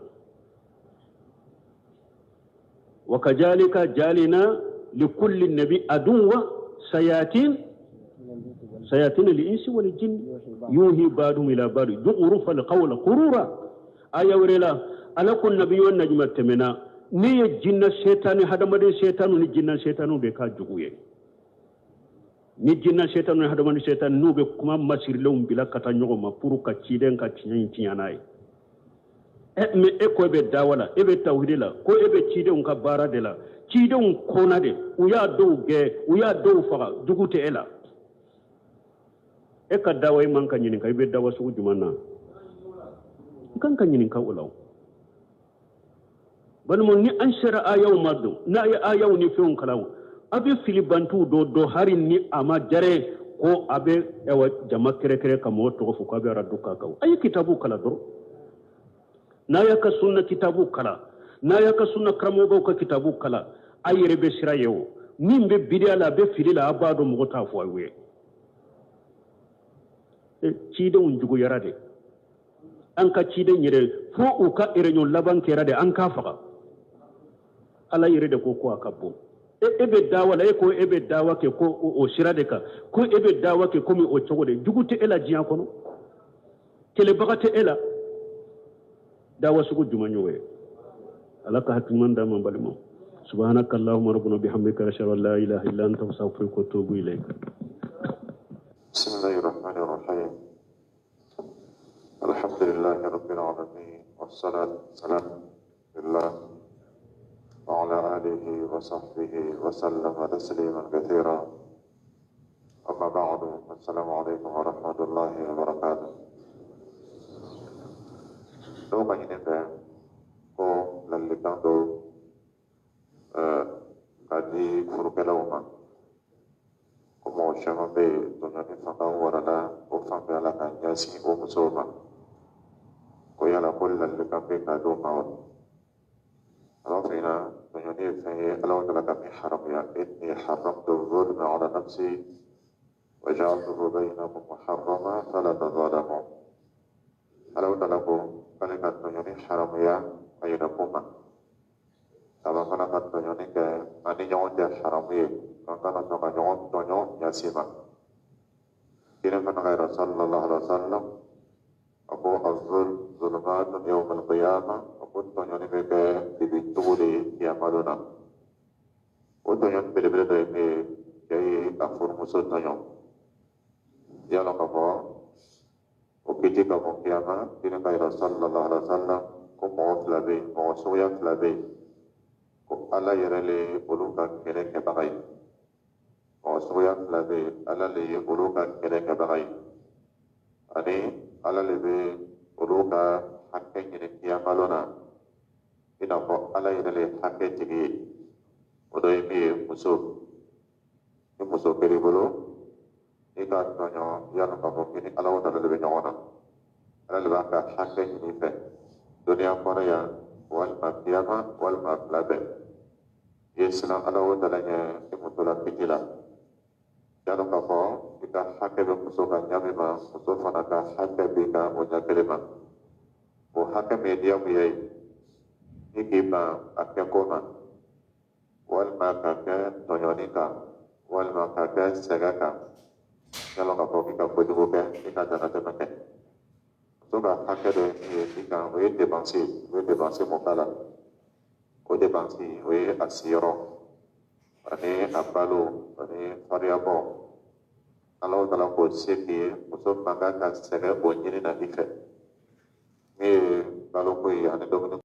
Wa kazalika jalina likulli nabi aduwa sayatin sayatin al-insi wal jinn yuhi ba'dhum ila ba'd zukhrufa al-qawl ghurura. Aya wɛrɛ la, Ala ko nabi ɲuman nabi ɲuman tɛmɛna ne ye jinɛ setani, hadamaden setanu ni jinɛ setanu de ka jugu ye. Ni jinɛ setanu ni hadamaden setanu n'u bɛ kuma masirilenw bila ka taa ɲɔgɔn ma pour ka ciden ka tiɲɛ in tiɲɛ n'a ye. Mais e ko e bɛ dawa la, e bɛ tawhidi la, ko e bɛ cidenw ka baara de la. Cidenw kɔnna de, u y'a dɔw gɛn, u y'a dɔw faga, jugu tɛ e la. E ka dawa, i man ka ɲininka i bɛ dawa sugu jumɛn na. I kan ka ɲininka o la. O balimaw, ni an sera ayaw ma don, n'a ye ayaw ni fɛnw kalan, a bɛ filibantuw dɔ dɔn. Hari ni a ma jare ko a bɛ ɛwà jama kɛrɛkɛrɛ ka mɔgɔ tɔgɔ fɔ k'a bɛ aradu k'a kan, a ye kitabu kalan dɔrɔn. N'a y'a ka sunna kitabu kalan, n'a y'a ka sunna karamɔgɔw ka kitabu kalan, a yɛrɛ bɛ sira ye. O min bɛ bidiya la, a bɛ fili la, a b'a dɔn, mɔgɔ t'a fɔ aw ye. Cidenw juguyara de. An ka ciden yɛrɛ, fo u ka réunion laban kɛra de, an k'a faga. Ala yɛrɛ de ko ko a ka bon. E bɛ dawa la, e ko e bɛ dawa kɛ ko o sira de kan, ko e bɛ dawa kɛ komi o cogo de. Jugu tɛ e la diɲɛ kɔnɔ, kɛlɛbaga tɛ e la. Dawa sugu jumɛn y'o ye? Ala ka hakiliman d'an ma. Balimaw, سبحانك اللهم ربنا بحمدك، أشهد أن لا إله إلا أنت، أستغفرك وأتوب إليك. بسم الله الرحمن الرحيم. الحمد لله رب العالمين، والصلاة والسلام لله وعلى آله وصحبه وسلم تسليما كثيرا. أما بعد، السلام عليكم ورحمة الله وبركاته. Dɔw ka ɲini fɛ ko ladilikan dɔw ka di furukɛlaw ma, ko mɔgɔ caman bɛ yen, tɔɲɔni fanga warala o fanfɛla la ka ɲɛsin o musow ma, ko yala ko ladilikan bɛ ka d'o ma wa? A b'a fɔ ɲɛna, tɔɲɔni ye fɛn ye Ala taala ka min haramuya. إني حرمت الظلم على نفسي وجعلته بينكم محرما فلا تظالموا. Ala taala ko k'ale ka tɔɲɔni haramuya a yɛrɛkun ma, a b'a fana ka tɔɲɔni kɛ an ni ɲɔgɔn cɛ haramu ye, k'an kana sɔn ka ɲɔgɔn tɔɲɔ ɲɛsi ma. Kira fana ka yɛrɛ صلى الله عليه وسلم a ko الظلم ظلمات يوم القيامة. A ko tɔɲɔni bɛ kɛ dibi cogo de ye kiyama don na. O tɔɲɔni belebele dɔ ye min ye, cɛ ye a furumuso tɔɲɔ. Yala k'a fɔ o kiti ka bɔ kiyama, kira ka yɛrɛ صلى الله عليه وسلم ko mɔgɔ fila bɛ yen, mɔgɔ suguya fila bɛ yen, ko Ala yɛrɛ le ye olu ka kɛlɛ kɛbaga ye. Mɔgɔ suguya fila bɛ yen, Ala le ye olu ka kɛlɛ kɛbaga ye, ani Ala le bɛ olu ka hakɛ ɲini kiyama lon na, i n'a fɔ Ala yɛrɛ le ye hakɛ tigi ye. O dɔ ye min ye, muso. Ni muso kɛr'i bolo, i ka tɔɲɔ, yala k'a fɔ k'i ni Ala taala de bɛ ɲɔgɔn na, Ala de b'a ka hakɛ ɲini i fɛ duniya kɔnɔ yan, walima kiyama, walima fila bɛɛ. I ye siran Ala taala ɲɛ i muso la kiti la, y'a dɔn k'a fɔ i ka hakɛ bɛ muso kan ɲa min ma, muso fana ka hakɛ b'i kan o ɲɛ kelen ma. O hakɛ min ye diyagoya ye, i k'i ban a kɛko ma, walima ka kɛ tɔɲɔni kan, walima ka kɛ sɛgɛ kan, y'a dɔn k'a fɔ k'i ka kojugu kɛ, i ka danatɛmɛ kɛ. Muso ka hakɛ dɔ ye min ye i kan, o ye dépense ye. O ye dépense mun k'a la, o dépense o ye a siyɔrɔ ani a balo ani fariyabɔ. Ala taala k'o se k'i ye, muso man kan ka sɛgɛn o ɲini na i fɛ. Min ye baloko ye ani dumuni.